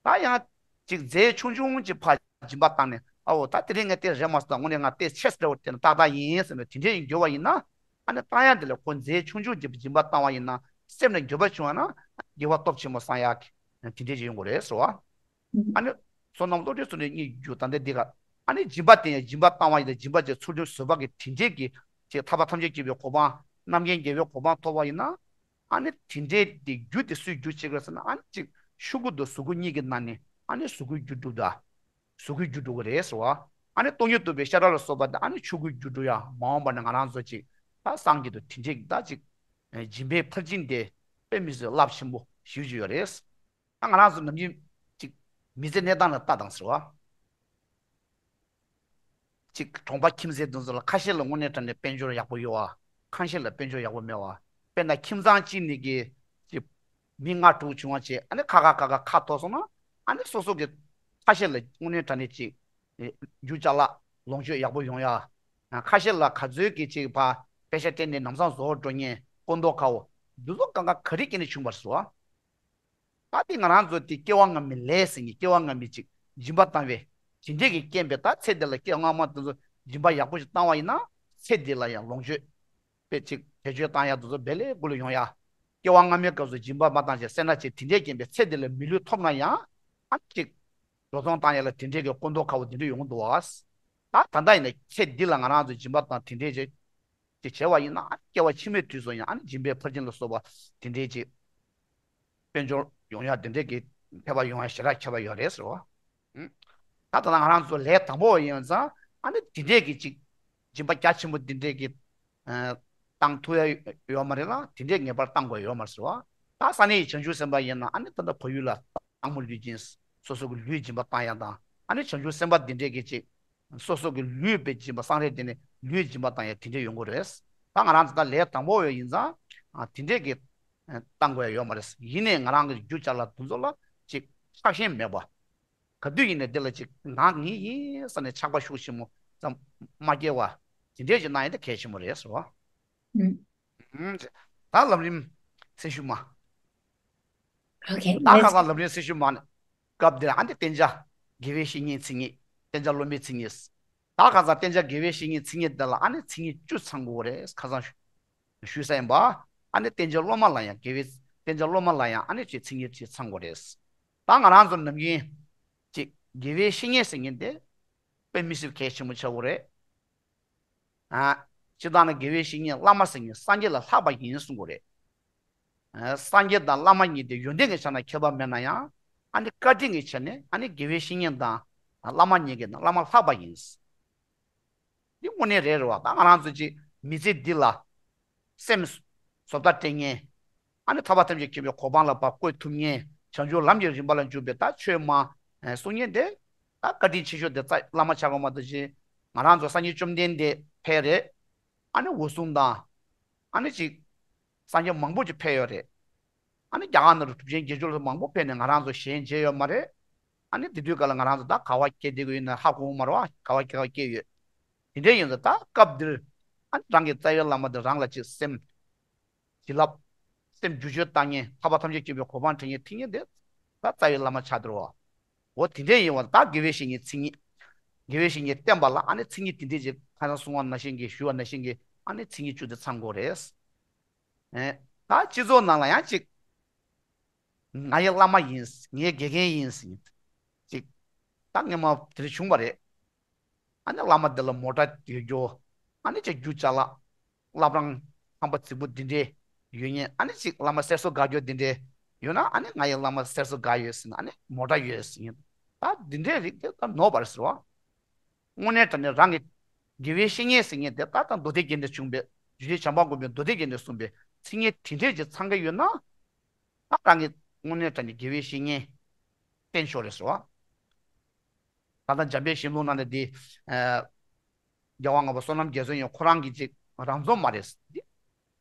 ད་ཡང་ཅིག་རྫས་ཆུང་ཆུང་ཅིག་ཕར་སྦྱིན་པ་བཏང་ནས་ཨ་འོ་ད་དེ་རིང་ངས་དེ་རེད་མ་སོང་ད་དངོས་གནས་ང་དེ་ཆེ་ས་འདྲ་བོ་དེ་ན་ཏག་ཏག་ཡིན་ཟེར་ནས་དེ་འདྲའི་འགྱོད་པ་ཡིན་ན་ཨ་ནི་བཏང་ཡ་དེ་ལ་ཁོ་རྫས་ཆུང་ཆུང་ཅིག་སྦྱིན་པ་བཏང་བ་ཡིན་ན་སེམས་ལ་འགྱོད་པ་བྱུང་བ་ན་དགེ་བ་སྟོབས་ཆེན་པོ་བསགས་ཡ་གི་དེ་འདྲའི་ཅིག་ཡོང་གི་རེད་ཟེར་བ། ཨ་ནི་བསོད་ནམས་བློ་གྲོས་ཚུལ་ཁྲིམས་གཉིས་རྒྱུ་ད་ལྟ་འདི་ག་ཨ་ནི་སྦྱིན་པ་དེ་ཡང་སྦྱིན་པ་བཏང་བ་ཡིན་ད་སྦྱིན་པ་ཅིག་ཚུལ་ཁྲིམས་བཟོད་པ་གི་དེ་འདྲའི་གི་ཅིག་ཐར་པ་ཐམས་ཅད་མཁྱེན་པའི་གོ་འཕང་རྣམ་མཁྱེན་རྒྱལ་བའི་གོ་འཕང་ཐོབ་པ་ཡིན་ན། ཨ་ནི་དེ་འདྲའི་དེ་རྒྱུ་དེ་སུའི་རྒྱུ་བྱེད་དགོས་ཟེར་ན་ཨ་ནི་ཅིག་ཆོས་སྐུ་དང་གཟུགས་སྐུ་གཉིས་ཀྱི་ནང་ནས་ཨ་ནི་གཟུགས་སྐུའི་རྒྱུ་འགྲུབ་ད། གཟུགས་སྐུའི་རྒྱུ་འགྲུབ་ཀྱི་རེད་ཟེར་བ། ཨ་ནི་སྟོང་ཉིད་རྟོགས་པའི་ཤ་ཁྲག་ལ་སོགས་པ་དེ་ཨ་ནི་ཆོས་སྐུའི་རྒྱུ་འགྲུབ་ཡ་མ་འོངས་པ་ནས་ང་རང་ཚོ་ཅིག་ད་སངས་རྒྱས་དང་དེ་འདྲའི་ད་ཅིག་སྦྱིན་པའི་ཕར་ཕྱིན་དེ་དཔེ་མི་སྲིད་རླབས་ཆེན་པོ་ཞེ་པོ་ཅིག་ཡོད་རེད། ད་ང་རང་ཚོ་ནམ་རྒྱུན་ཅིག་མི་ཚེ་གནས་སྟངས་ལ་ལྟ་དང་ཟེར་བ། ཅིག་གྲོང་པ་ཁྱིམ་མཚེས་དེ་ཚོ་ལ་ཁ་ཤས་ལ་དངོས་གནས་དྲང་གནས་དཔལ་འབྱོར་ཡག་པོ་ཡོད་བ། ཁ་ཤས་ལ་དཔལ་འབྱོར་ཡག་པོ་མེད་བ། དཔེར་ན་ཁྱིམ་ཚང་གཅིག་ནས་ཀྱི་ཅིག་མི་ལྔ་དྲུག་བྱུང་བ་བྱས་ཨ་ནི་ཁ་ཁ་ཁ་ཁ་ཁ་ཐོར་སོང་ན་ཨ་ནི་སོ་སོ་གི་ཁ་ཤས་ལ་དངོས་གནས་དྲང་གནས་ཅིག་རྒྱུ་ཅ་ལག་ལོངས་སྤྱོད་ཡག་པོ་ཡོང་ཡ། ཁ་ཤས་ལ་ག་ཚོད་ཀྱི་ཅིག་ཕར་པེ་ཤ་སྤྲད་ནས་ལམ་སང་བཟོ་འགྲོ་མཁན་སྐུ་མདོག་ཁ་བོ་འདི་ཚོ་གང་ག་ག་རེ་སྐྱེས་ནས་བྱུང་བ་རེད་ཟེར་བ། ད་དེ་ང་རང་ཚོ་དེ་སྐྱེ་བ་སྔ་མའི་ལས་ཟེར་ནས་སྐྱེ་བ་སྔ་མའི་ཅིག་སྦྱིན་པ་བཏང་བས་དེ་འདྲས་ཀྱི་རྐྱེན་པས་ད་ཚེ་འདི་ལ་སྐྱེ་བ་སྔ་མ་དེ་ཚོ་སྦྱིན་པ་ཡག་པོ་ཞིག་བཏང་བ་ཡིན་ན་ཚེ་འདི་ལ་ཡང་ལོངས་སྤྱོད་དཔེ་ཅིག་བེད་སྤྱོད་བཏང་ཡ་དེ་ཚོ་བེ་ལེ་དགུ་ལ་ཡོང་ཡ། སྐྱེ་བ་སྔ་མའི་སྐབས་སུ་སྦྱིན་པ་མ་བཏང་ཞིང་སེར་སྣ་བྱས་དེ་འདྲས་རྐྱེན་པས་ཚེ་འདི་ལ་མི་ལུས་ཐོབ་ན་ཡང་ཨ་ཅིག་འགྲོ་སོང་བཏང་ཡ་ལ་དེ་འདྲས་ཀྱི་སྐུ་མདོག་ཁ་བོ་དེ་འདྲས་ཡོང་གི་འདུག་བ། ད་ད་ལྟ་ཡིན་ན་ཚེ་འདི་ལ་ང་རང་ཚོ་སྦྱིན་པ་བཏང་དེ་འདྲས་ཅིག་ཅིག་བྱས་པ་ཡིན་ན་ཨ་ནི་སྐྱེ་བ་ཕྱི་མའི་དུས་སུ་ཡང་ཨ་ནི་སྦྱིན་པའི་ཕར་ཕྱིན་ལ་སོགས་པ་དེ་འདྲའི་ཅིག་དཔལ་འབྱོར་ཡོང་ཡ་དེ་འདྲའི་གི་ཁྱད་པར་ཡོང་ཡ་ཞེ་དྲག་ཁྱད་པར་ཡོད་རེད་ཟེར་བ། ད་ལྟ་ང་རང་ཚོ་ལས་དང་པོ་བ་ཡིན་ཙང་ཨ་ནི་དེ་འདྲའི་གི་ཅིག་སྦྱིན་པ་རྒྱ་ཆེན་པོ་དེ་འདྲའི་གི་ཨ་ བཏང་ཐུབ་ཡ་ཡོད་མ་རེད་ལ། དེ་འདྲས་ངེས་པར་བཏང་དགོས་ཡོད་མ་རེད་ཟེར་བ། ད་ས་གནས་ཡི་བྱང་ཆུབ་སེམས་དཔའ་ཡིན་ན་ཨ་ནི་ད་ལྟ་བལ་ཡུལ་ལ་སྟག་མོ་ལུས་སྦྱིན། སོ་སོ་གི་ལུས་སྦྱིན་པ་བཏང་ཡ་དང་། ཨ་ནི་བྱང་ཆུབ་སེམས་དཔའ་འདི་འདྲས་ཀྱི་ཅིག་སོ་སོ་གི་ལུས་པའི་སྦྱིན་པ་སང་རེད། དེ་ནས་ལུས་སྦྱིན་པ་བཏང་ཡ་དེ་འདྲས་ཡོང་གི་རེད། ད་ང་རང་ཚོ་ད་ལས་དང་པོ་ཡོད་ཡིན་ཙང་། ཨ་དེ་འདྲས་ཀྱི་ཨ་བཏང་དགོས་ཡ་ཡོད་མ་རེད། ཡིན་ནའི་ང་རང་གི་རྒྱུ་ཆ་ལ་དེ་ཚོ་ལ་ཅིག་ཆགས་ཞེན་མེད་པ། ག་དུས་ཡིན་ནའི་འདི་ལ་ཅིག་ང་ངེས་ཡིན་ས་ནས་ཆགས་པ་ཤུགས་ཆེན་མོ་ཙམ་མ་སྐྱེ་བ། དེ་འདྲས་ཅིག་གནང་ཡ་དེ་གལ་ཆེན་པོ་རེད་ཟེར་བ། ཨུམ། ཨུམ། ད་ལམ་རིམ་སེམས་ཤུགས་མ། Okay, ད་ཁ་let's སང་ལམ་རིམ་སེམས་ཤུགས་མ་ནི། སྐབས་འདིར་ཨ་ནི་བསྟེན་བྱ་དགེ་བའི་བཤེས་གཉེན་མཚན་ཉིད། བསྟེན་བྱ་སློབ་མའི་མཚན་ཉིད། ད་ཁ་སང་བསྟེན་བྱ་དགེ་བའི་བཤེས་གཉེན་མཚན་ཉིད་འདི་ལ་ཨ་ནི་མཚན་ཉིད་བཅུ་ཚང་དགོས་རེད། ཁ་སང་ཞུས་ས་ཡིན་པ། ཨ་ནི་བསྟེན་བྱ་སློབ་མ་ལ་ཡང་དགེ་བའི་བསྟེན་བྱ་སློབ་མ་ལ་ཡང་ཨ་ནི་ཅིག་མཚན་ཉིད་ཅིག་ཚང་དགོས་རེད། ད་ང་རང་ཚོ་ནམ་རྒྱུན་ཅིག་དགེ་བའི་བཤེས་གཉེན་ཟེར་མཁན་དེ་དཔེ་མི་སྲིད་གལ་ཆེན་པོ་ཆགས་ཀྱི་རེད། ཨ། སྤྱིར་བཏང་ནི་དགེ་བའི་བཤེས་གཉེན་བླ་མ་ཟེར་མཁན་སངས་རྒྱས་ལ་ལྷག་པ་ཡིན་གསུང་གི་རེད། ཨ། སངས་རྒྱས་དང་བླ་མ་གཉིས་དེ་ཡོན་ཏན་གྱི་ཆ་ནས་ཁྱད་པར་མེད་ན་ཡང་། ཨ་ནི་བཀའ་དྲིན་གྱི་ཆ་ནས་ཨ་ནི་དགེ་བའི་བཤེས་གཉེན་དང་བླ་མ་གཉིས་ཀྱི་ནང་བླ་མ་ལྷག་པ་ཡིན། འདི་དངོས་གནས་རེད་རེད་བ། ད་ང་རང་ཚོ་ཅིག་མི་ཚེ་འདི་ལ་སེམས་བཟོ་ལྟ་སྤྲད་མཁན། ཨ་ནི་ཐར་པ་ཐམས་ཅད་མཁྱེན་པའི་གོ་འཕང་ལ་ཕར་བཀོད་ཐུབ་མཁན། བྱང་ཆུབ་ལམ་གྱི་རིམ་པ་ལ་འཇུག་པའི་ད་ཆོས་མ་གསུང་མཁན་དེ། ད་བཀའ་དྲིན་ཆེ་ཤོས་དེ་རྩ་བླ་མ་ཆགས་པ་མ་གཏོགས་ཅིག་ང་རང་ཚོ་སངས་རྒྱས་བཅོམ་ལྡན་འདས་ཕེབས་རེད། ཨ་ནི་འོད་སྲུང་དང་། ཨ་ནི་ཅིག་སངས་རྒྱས་མང་པོ་ཅིག་ཕེབས་ཡོད་རེད། ཨ་ནི་རྒྱ་གར་ནང་དུ་གྲུབ་ཆེན་བརྒྱད་ཅུ་ལ་མང་པོ་ཕེབས་ནས་ང་རང་ཚོ་ཞལ་མཇལ་ཡོད་མ་རེད། ཨ་ནི་དེ་དུས་སྐབས་ལ་ང་རང་ཚོ་ད་ག་བ་སྐྱེས་བསྡད་ཀྱི་ཡོད་ན་ཧ་གོ་གི་མ་རེད་བ། ག་བ་ག་བ་སྐྱེས་ཡོད། དེ་འདྲ་ཡིན་ཙང་ད་སྐབས་འདིར་ཨ་ནི་རང་གི་རྩ་བའི་བླ་མ་དེ་རང་ལ་ཅིག་སེམས་བྱིན་རླབས། སེམས་བསྒྱུར་བཅོས་བཏང་མཁན། ཐར་པ་ཐམས་ཅད་མཁྱེན་པའི་གོ་འཕང་འདྲེན་མཁན་ཐུག་མཁན་དེ་ད་རྩ་བའི་བླ་མ་ཆགས་འདུག་བ། འོ་དེ་འདྲ་ཡིན་བ་ད་དགེ་བའི་བཤེས་གཉེན་མཚན་ཉིད། དགེ་བའི་བཤེས་གཉེན་བསྟེན་པ་ལ་ཨ་ནི་མཚན་ཉིད་དེ་འདྲས་ཅིག་ཁ་སང་གསུངས་པ་ནང་བཞིན་གྱི་ཞུས་པ་ནང་བཞིན་གྱི་ཨ་ནི་མཚན་ཉིད་བཅུ་དེ་ཚང་དགོས་རེད། ཨེ། ད་སྤྱི་ཚོགས་ནང་ལ་ཡང་ཅིག་ང་ཡི་བླ་མ་ཡིན། ངའི་དགེ་རྒན་ཡིན་ཟེར་མཁན་ཅིག་ད་སྔོན་མ་དེ་འདྲ་བྱུང་བ་རེད། ཨ་ནི་བླ་མ་འདི་ལ་མོ་ཊ་ཡོད་རྒྱུ། ཨ་ནི་ཅིག་རྒྱུ་ཅ་ལག་བླ་བྲང་ཁང་པ་རྫིག་པོ་འདི་འདྲའི་ཡོད་མཁན། ཨ་ནི་ཅིག་བླ་མ་གསེར་སོ་དགའ་རྒྱུ་འདི་འདྲའི་ཡོད་ན། ཨ་ནི་ང་ཡི་བླ་མ་གསེར་སོ་དགའ་ཡོད་ཟེར་ན། ཨ་ནི་མོ་ཊ་ཡོད་ཟེར་མཁན། ད་འདི་འདྲའི་རིགས་དེ་ད་ནོར་བ་རེད་ཟེར་བ། དངོས་གནས་དྲང་གནས་རང་གི་དགེ་བའི་བཤེས་གཉེན་ཟེར་མཁན་དེ་ད་ལྟ་མདོ་སྡེ་རྒྱན་ནས་བྱུང་བའི། རྒྱུད་ལས་བྱམས་པ་མགོན་པོའི་མདོ་སྡེ་རྒྱན་ནས་གསུངས་པའི་མཚན་ཉིད་དེ་འདྲས་ཅིག་ཚང་གི་ཡོད་ན། ད་རང་གི་དངོས་གནས་དྲང་གནས་དགེ་བའི་བཤེས་གཉེན་བསྟེན་ཆོག་རེད་ཟེར་བ། ད་ལྟ་འཇམ་དཔལ་ཞིང་ལུང་ནང་ལ་འདི། ཨ། རྒྱལ་བ་ལྔ་པ་བསོད་ནམས་རྒྱ་མཚོ་ཡང་ཁོ་རང་གི་ཅིག་རང་རྩོམ་མ་རེད། འདི་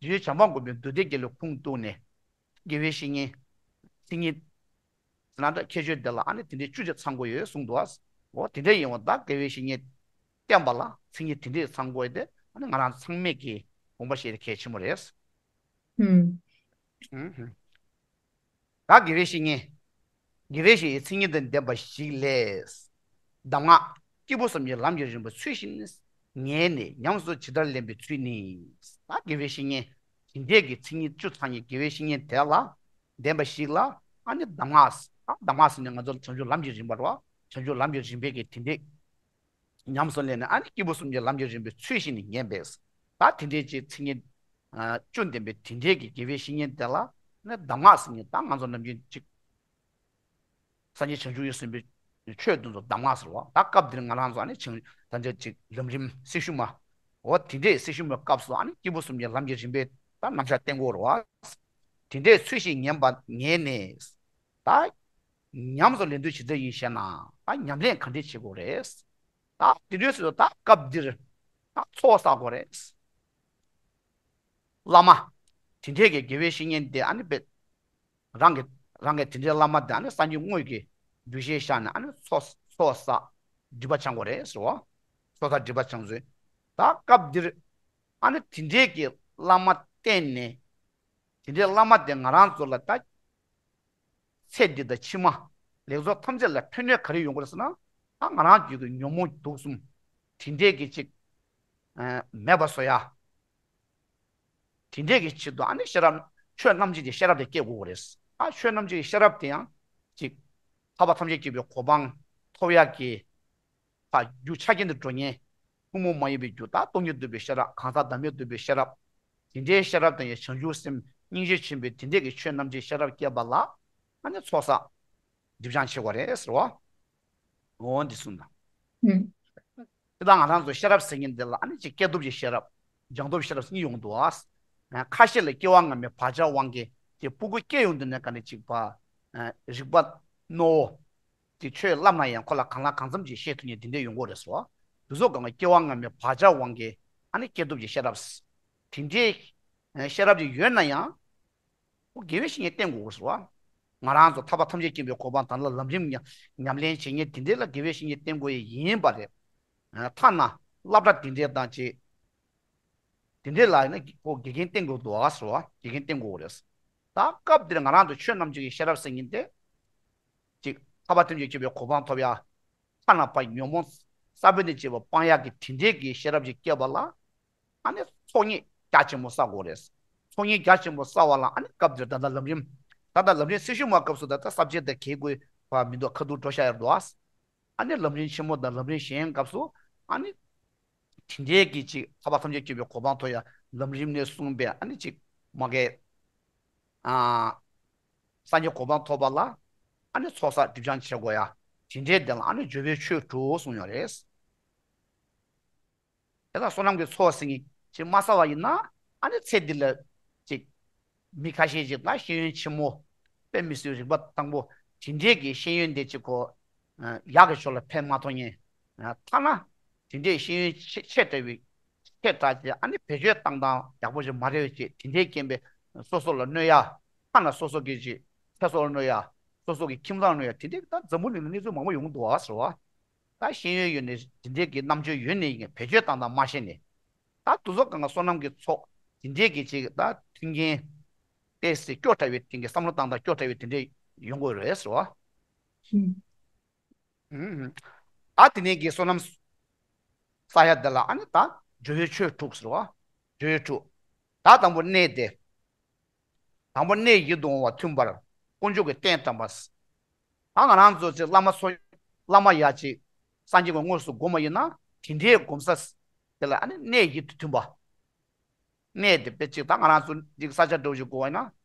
རྒྱུད་ལས་བྱམས་པ་མགོན་པོའི་མདོ་སྡེ་རྒྱན་ལས་ཁུངས་གཏུགས་ནས། དགེ་བའི་བཤེས་གཉེན་མཚན་ཉིད་ཟེར་ན་འདྲ། ཁྱད་ཆོས་དེ་ལ་ཨ་ནི་དེ་འདྲའི་བཅུ་ཅིག་ཚང་དགོས་ཡོད་གསུངས་འདུག་ཨ། འོ་དེ་འདྲ་ཡིན་བ་ད་དགེ་བའི་བཤེས་གཉེན་བསྟེན་པ་ལ་མཚན་ཉིད་དེ་འདྲའི་ཚང་དགོས་ཏེ། ཨ་ནི་ང་རང་ཚང་མས་ཀྱིས་དགོངས་པ་བཞེས་ཏེ་གལ་ཆེན་པོ་རེད། ཧུམ། ཧུམ་ཧུམ། ད་དགེ་བའི་བཤེས་གཉེན། དགེ་བའི་བཤེས་གཉེན་མཚན་ཉིད་དང་ལྡན་པ་ཞིག་ལས། གདམས་ངག་སྐྱེས་བུ་གསུམ་གྱི་ལམ་གྱི་རིམ་པ་ཚུལ་བཞིན་ངེས་ནས་ཉམས་སུ་ཇི་ལྟར་ལེན་པའི་ཚུལ་ནི། ད་དགེ་བའི་བཤེས་གཉེན་དེ་འདྲས་ཀྱི་མཚན་ཉིད་བཅུ་ཚང་བའི་དགེ་བའི་བཤེས་གཉེན་དེ་ལ་ལྡན་པ་ཞིག་ལ་ཨ་ནི་གདམས་ངག་ད་གདམས་ངག་ཟེར་ནས་ང་ཚོ་བྱང་ཆུབ་ལམ་གྱི་རིམ་པ་རེད་བ། བྱང་ཆུབ་ལམ་གྱི་རིམ་པའི་གི་དེ་འདྲས་ཉམས་སུ་ལེན་ནས། ཨ་ནི་སྐྱེས་བུ་གསུམ་གྱི་ལམ་གྱི་རིམ་པའི་ཚུལ་བཞིན་ངེས་པས། ད་དེ་འདྲས་ཀྱི་མཚན་ཉིད་ཨ་བཅུ་ལྡན་པའི་དེ་འདྲས་ཀྱི་དགེ་བའི་བཤེས་གཉེན་དེ་ལ་ནི་གདམས་ངག་ཟེར་མཁན། ད་ང་ཚོ་ནམ་རྒྱུན་ཅིག་སངས་རྒྱས་བྱང་ཆུབ་ཀྱིས་གསུངས་པའི་ཆོས་དེ་ཚོ་གདམས་ངག་ཟེར་བ། ད་སྐབས་འདིར་ང་རང་ཚོ་ཨ་ནི་བྱང་ད་འདྲ་ཅིག་ལམ་རིམ་སེམས་ཤུགས་མ། འོ་དེ་འདྲའི་སེམས་ཤུགས་མའི་སྐབས་སུ་ཨ་ནི་སྐྱེས་བུ་གསུམ་གྱི་ལམ་གྱི་རིམ་པའི་ད་རྣམ་གཞག་བསྟན་དགོས་རེད་བ། དེ་འདྲའི་ཚུལ་བཞིན་ངེས་པ་ངེས་ནས། ད་ཉམས་སུ་ལེན་དུས་ཇི་ལྟར་ཡིན་ཞེ་ན། ད་ཉམས་ལེན་ག་འདྲས་བྱེད་དགོས་རེད། ད་དེ་དུས་སུ་ད་སྐབས་འདིར་ད་ཚོགས་བསགས་དགོས་རེད། བླ་མ་དེ་འདྲས་ཀྱི་དགེ་བའི་བཤེས་གཉེན་དེ་ཨ་ནི་དཔེ། རང་གི་རང་གི་དེ་འདྲའི་བླ་མ་དེ་ཨ་ནི་སངས་རྒྱས་དངོས་ཀྱི་འདུ་ཤེས་བཞག་ནས། ཨ་ནི་ཚོགས་ཚོགས་བསགས་སྒྲིབ་པ་སྦྱང་དགོས་རེད་ཟེར་བ། ཚོགས་བསགས་སྒྲིབ་པ་སྦྱང་ཚུལ། ད་སྐབས་འདིར་ཨ་ནི་དེ་འདྲས་ཀྱི་བླ་མ་བསྟེན་ནས། དེ་འདྲའི་བླ་མ་དེ་ང་རང་ཚོ་ལ་ད་ཚེ་འདི་དང་ཕྱི་མ་ལེགས་ཚོགས་ཐམས་ཅད་ལ་ཕན་གནོད་ག་རེ་ཡོང་གི་རེད་ཟེར་ན། ད་ང་རང་རྒྱུད་ཀྱི་ཉོན་མོངས་དུག་གསུམ་དེ་འདྲས་ཀྱི་ཅིག་ཨ་མེད་པ་བཟོ་ཡ། དེ་འདྲས་ཀྱི་ཆེད་དུ་ཨ་ནི་ཤེས་རབ། ཆོས་རྣམ་འབྱེད་ཀྱི་ཤེས་རབ་དེ་སྐྱེ་དགོས་ཀྱི་རེད། ཨ་ཆོས་རྣམ་འབྱེད་ཀྱི་ཤེས་རབ་དེ་ཡང་ཅིག་ཐར་པ་ཐམས་ཅད་མཁྱེན་པའི་གོ་འཕང་ཐོབ་ཡག་གི་ཕར་རྒྱུ་ཆ་རྐྱེན་དུ་འགྲོ་མཁན། ཐུན་མོང་མ་ཡིན་པའི་རྒྱུ། ད་སྟོང་ཉིད་རྟོགས་པའི་ཤེས་རབ། གང་ཟག་བདག་མེད་རྟོགས་པའི་ཤེས་རབ། དེ་འདྲའི་ཤེས་རབ་དང་ཡང་བྱང་ཆུབ་སེམས་སྙིང་རྗེ་ཆེན་པོའི་དེ་འདྲས་ཀྱི་ཆོས་རྣམ་འབྱེད་ཤེས་རབ་སྐྱེས་པ་ལ་ཨ་ནི་ཚོགས་བསགས་སྒྲིབ་སྦྱང་བྱེད་དགོས་རེད་ཟེར་བ། འོ་འདི་གསུངས་དང་། ཨུམ། དེ་དང་ང་རང་ཚོ་ཤེས་རབ་ཟེར་མཁན་འདི་ལ་ཨ་ནི་ཅིག་སྐྱེས་ཐོབ་ཀྱི་ཤེས་རབ། སྦྱངས་ཐོབ་ཤེས་རབ་གཉིས་ཡོང་གི་འདུག་ཨ། ཁ་ཤས་ལ་སྐྱེ་བ་སྔ་མའི་བག་ཆགས་དབང་གིས་ཀྱི་སྤུ་གུ་སྐྱེ་ཡོང་དུས་ནས་ག་ནས་ཅིག་པ། རིག་པ་རྣོ་བོ། དེ་ཆོས་བསླབ་ན་ཡང་ཁོ་ལ་གང་ལ་གང་འཚམ་ཅིག་བཤད་ཐུབ་མཁན་དེ་འདྲས་ཡོང་གི་རེད་ཟེར་བ། དེ་ཚོ་གང་ག་སྐྱེ་བ་སྔ་མའི་བག་ཆགས་དབང་གིས་ཨ་ནི་སྐྱེ་སྟོབས་ཀྱི་ཤེས་རབ། དེ་འདྲས་ཤེས་རབ་ཅིག་ཡོད་ན་ཡང་། ཁོ་དགེ་བའི་བཤེས་གཉེན་བསྟེན་དགོས་ཟེར་བ། ང་རང་ཚོ་ཐར་པ་ཐམས་ཅད་མཁྱེན་པའི་གོ་འཕང་དང་ལམ་རིམ་ཉམས་ཉམས་ལེན་བྱེད་མཁན་དེ་འདྲས་ལ་དགེ་བའི་བཤེས་གཉེན་བསྟེན་དགོས་ཡི་ཡིན་པ་རེད། ཐ་ན་སློབ་གྲྭ་དེ་འདྲས་དང་ཅིག་དེ་འདྲས་ལ་ཡིན་ན་ཁོ་དགེ་རྒན་བསྟེན་དགོས་འདུག་ཨ་ཟེར་བ། དགེ་རྒན་བསྟེན་དགོས་རེད། ད་སྐབས་འདིར་ང་རང་ཚོ་ཆོས་རྣམས་ཀྱི་ཤེས་རབ་ཟེར་མཁན་དེ། ཅིག་ཐར་པ་ཐམས་ཅད་མཁྱེན་པའི་གོ་འཕང་ཐོབ་ཡ། ཐ་ན་པ་ཉོན་མོངས་ས་བོན་ནས་སྐྱེས་པ་སྤང་ཡག་གི་དེ་འདྲས་ཀྱི་ཤེས་རབ་ཅིག་སྐྱེས་པ་ལ། ཨ་ནི་ཚོགས་གཉིས་རྒྱ་ཆེན་པོ་བསགས་དགོས་རེད། ཚོགས་གཉིས་རྒྱ་ཆེན་པོ་བསགས་པ་ལ་ཨ་ནི་སྐབས་འདིར་ད་ལྟ་ལམ་རིམ། ད་ལྟ་ལམ་རིམ་སེ་ཤུ་མ་སྐབས་སུ་ད་ལྟ་ས་བཅད་དེ་གས་དགོས་པ་མི་འདུག་ཁ་ཐུག་འགྲོ་བཞག་ཡར་འདུག་ཨ། ཨ་ནི་ལམ་རིམ་ཆེན་མོ་དང་ལམ་རིམ་གཞན་སྐབས་སུ་ཨ་ནི། དེ་འདྲའི་གི་ཅིག་ཐར་པ་ཐམས་ཅད་མཁྱེན་པའི་གོ་འཕང་ཐོབ་ཡ་ལམ་རིམ་ནས་གསུངས་པའི་ཨ་ནི་ཅིག་མ་གའི། ཨ། སངས་རྒྱས་གོ་འཕང་ཐོབ་པ་ལ་ཨ་ནི་ཚོགས་བསགས་སྒྲིབ་སྦྱང་བྱེད་དགོས་ཡ། དེ་འདྲའི་དེ་ལ་ཨ་ནི་སྦྱོར་བའི་ཆོས་དྲུག་གསུངས་ཡོད་རེད། དེ་དག་བསོད་ནམས་ཀྱི་ཚོགས་ཟེར་མཁན་ཅིག་མ་བསགས་པ་ཡིན་ན་ཨ་ནི་ཚེ་འདི་ལ་ཅིག་མི་ཁ་ཤས་ཤིག་ལ་ཤེས་ཡོན་ཆེན་མོ། དཔེ་མི་སྲིད་རིག་པ་དང་པོ་དེ་འདྲས་ཀྱི་ཤེས་ཡོན་དེ་ཅིག་གོ། ཡག་གི་ཕྱོགས་ལ་ཕན་མ་ཐོགས་ཉེ། ཐ་ན། དེ་འདྲས་ཤེས་ཡོན་ཆེ་ཆེ་དྲགས་པའི་ཆེ་དྲགས་ཀྱི་ཨ་ནི་བེད་སྤྱོད་བཏང་སྟངས་ཡག་པོ་ཞིག་མ་རེད་ཅེས་དེ་འདྲས་རྐྱེན་པས་སོ་སོ་ལ་གནོད་ཡ། ཐ་ན་སོ་སོ་གི་ཅིག་ཚེ་སྲོག་ལ་གནོད་ཡ། སོ་སོ་གི་ཁྱིམ་ཚང་གནོད་ཡ་དེ་འདྲས་ད་འཛམ་བུ་གླིང་ལ་གནས་ཚུལ་མང་པོ་ཡོང་གི་འདུག་ཨ་ཟེར་བ། ད་ཤེས་ཡོན་ཡོད་ནས་དེ་འདྲས་ཀྱི་རྣམ་དཔྱོད་ཡོད་ནས་ཡིན་བེད་སྤྱོད་བཏང་སྟངས་མ་ཤེས་ནས། ད་དུ་ཚོགས་གང་ག་བསོད་ནམས་ཀྱི་ཚོགས་དེ་འདྲས་ཀྱི་ཅིག་ད་མཐུན་རྐྱེན། ཏེ་སི་སྐྱོ་དྲགས་པའི་སྟེང་གི་བསམ་བློ་བཏང་དང་སྐྱོ་དྲགས་པའི་དེ་འདྲས་ཡོང་དགོས་རེད་ཟེར་བ། ཨུམ། ཨུམ། ད་དེ་ནས་ཀྱི་བསོད་ནམས་བསགས་ཡ་དེ་ལ་ཨ་ནི་ད་སྦྱོར་བའི་ཆོས་དྲུག་ཟེར་བ། སྦྱོར་བའི་དྲུག་ད་དང་པོ་གནས་ཏེ། དང་པོ་གནས་ཡིད་དུ་འོང་བ་མཐུན་པར་དཀོན་མཆོག་གི་རྟེན་བཀྲམ་པ། ད་ང་རང་ཚོ་ཚེ་བླ་མ་ཚོ་བླ་མ་ཡ་ཅིག་སངས་རྒྱས་ཀྱི་དངོས་སུ་སྒོམ་པ་ཡིན་ན་དེ་འདྲའི་སྒོམ་ས་དེ་ལ་ཨ་ནི་གནས་ཡིད་དུ་མཐུན་པ། གནས་དེ་དཔེ་ཅིག་ད་ང་རང་ཚོ་འདི་ས་ཆ་འདྲ་བོ་ཞིག་དགོས་པ་ཡིན་ན་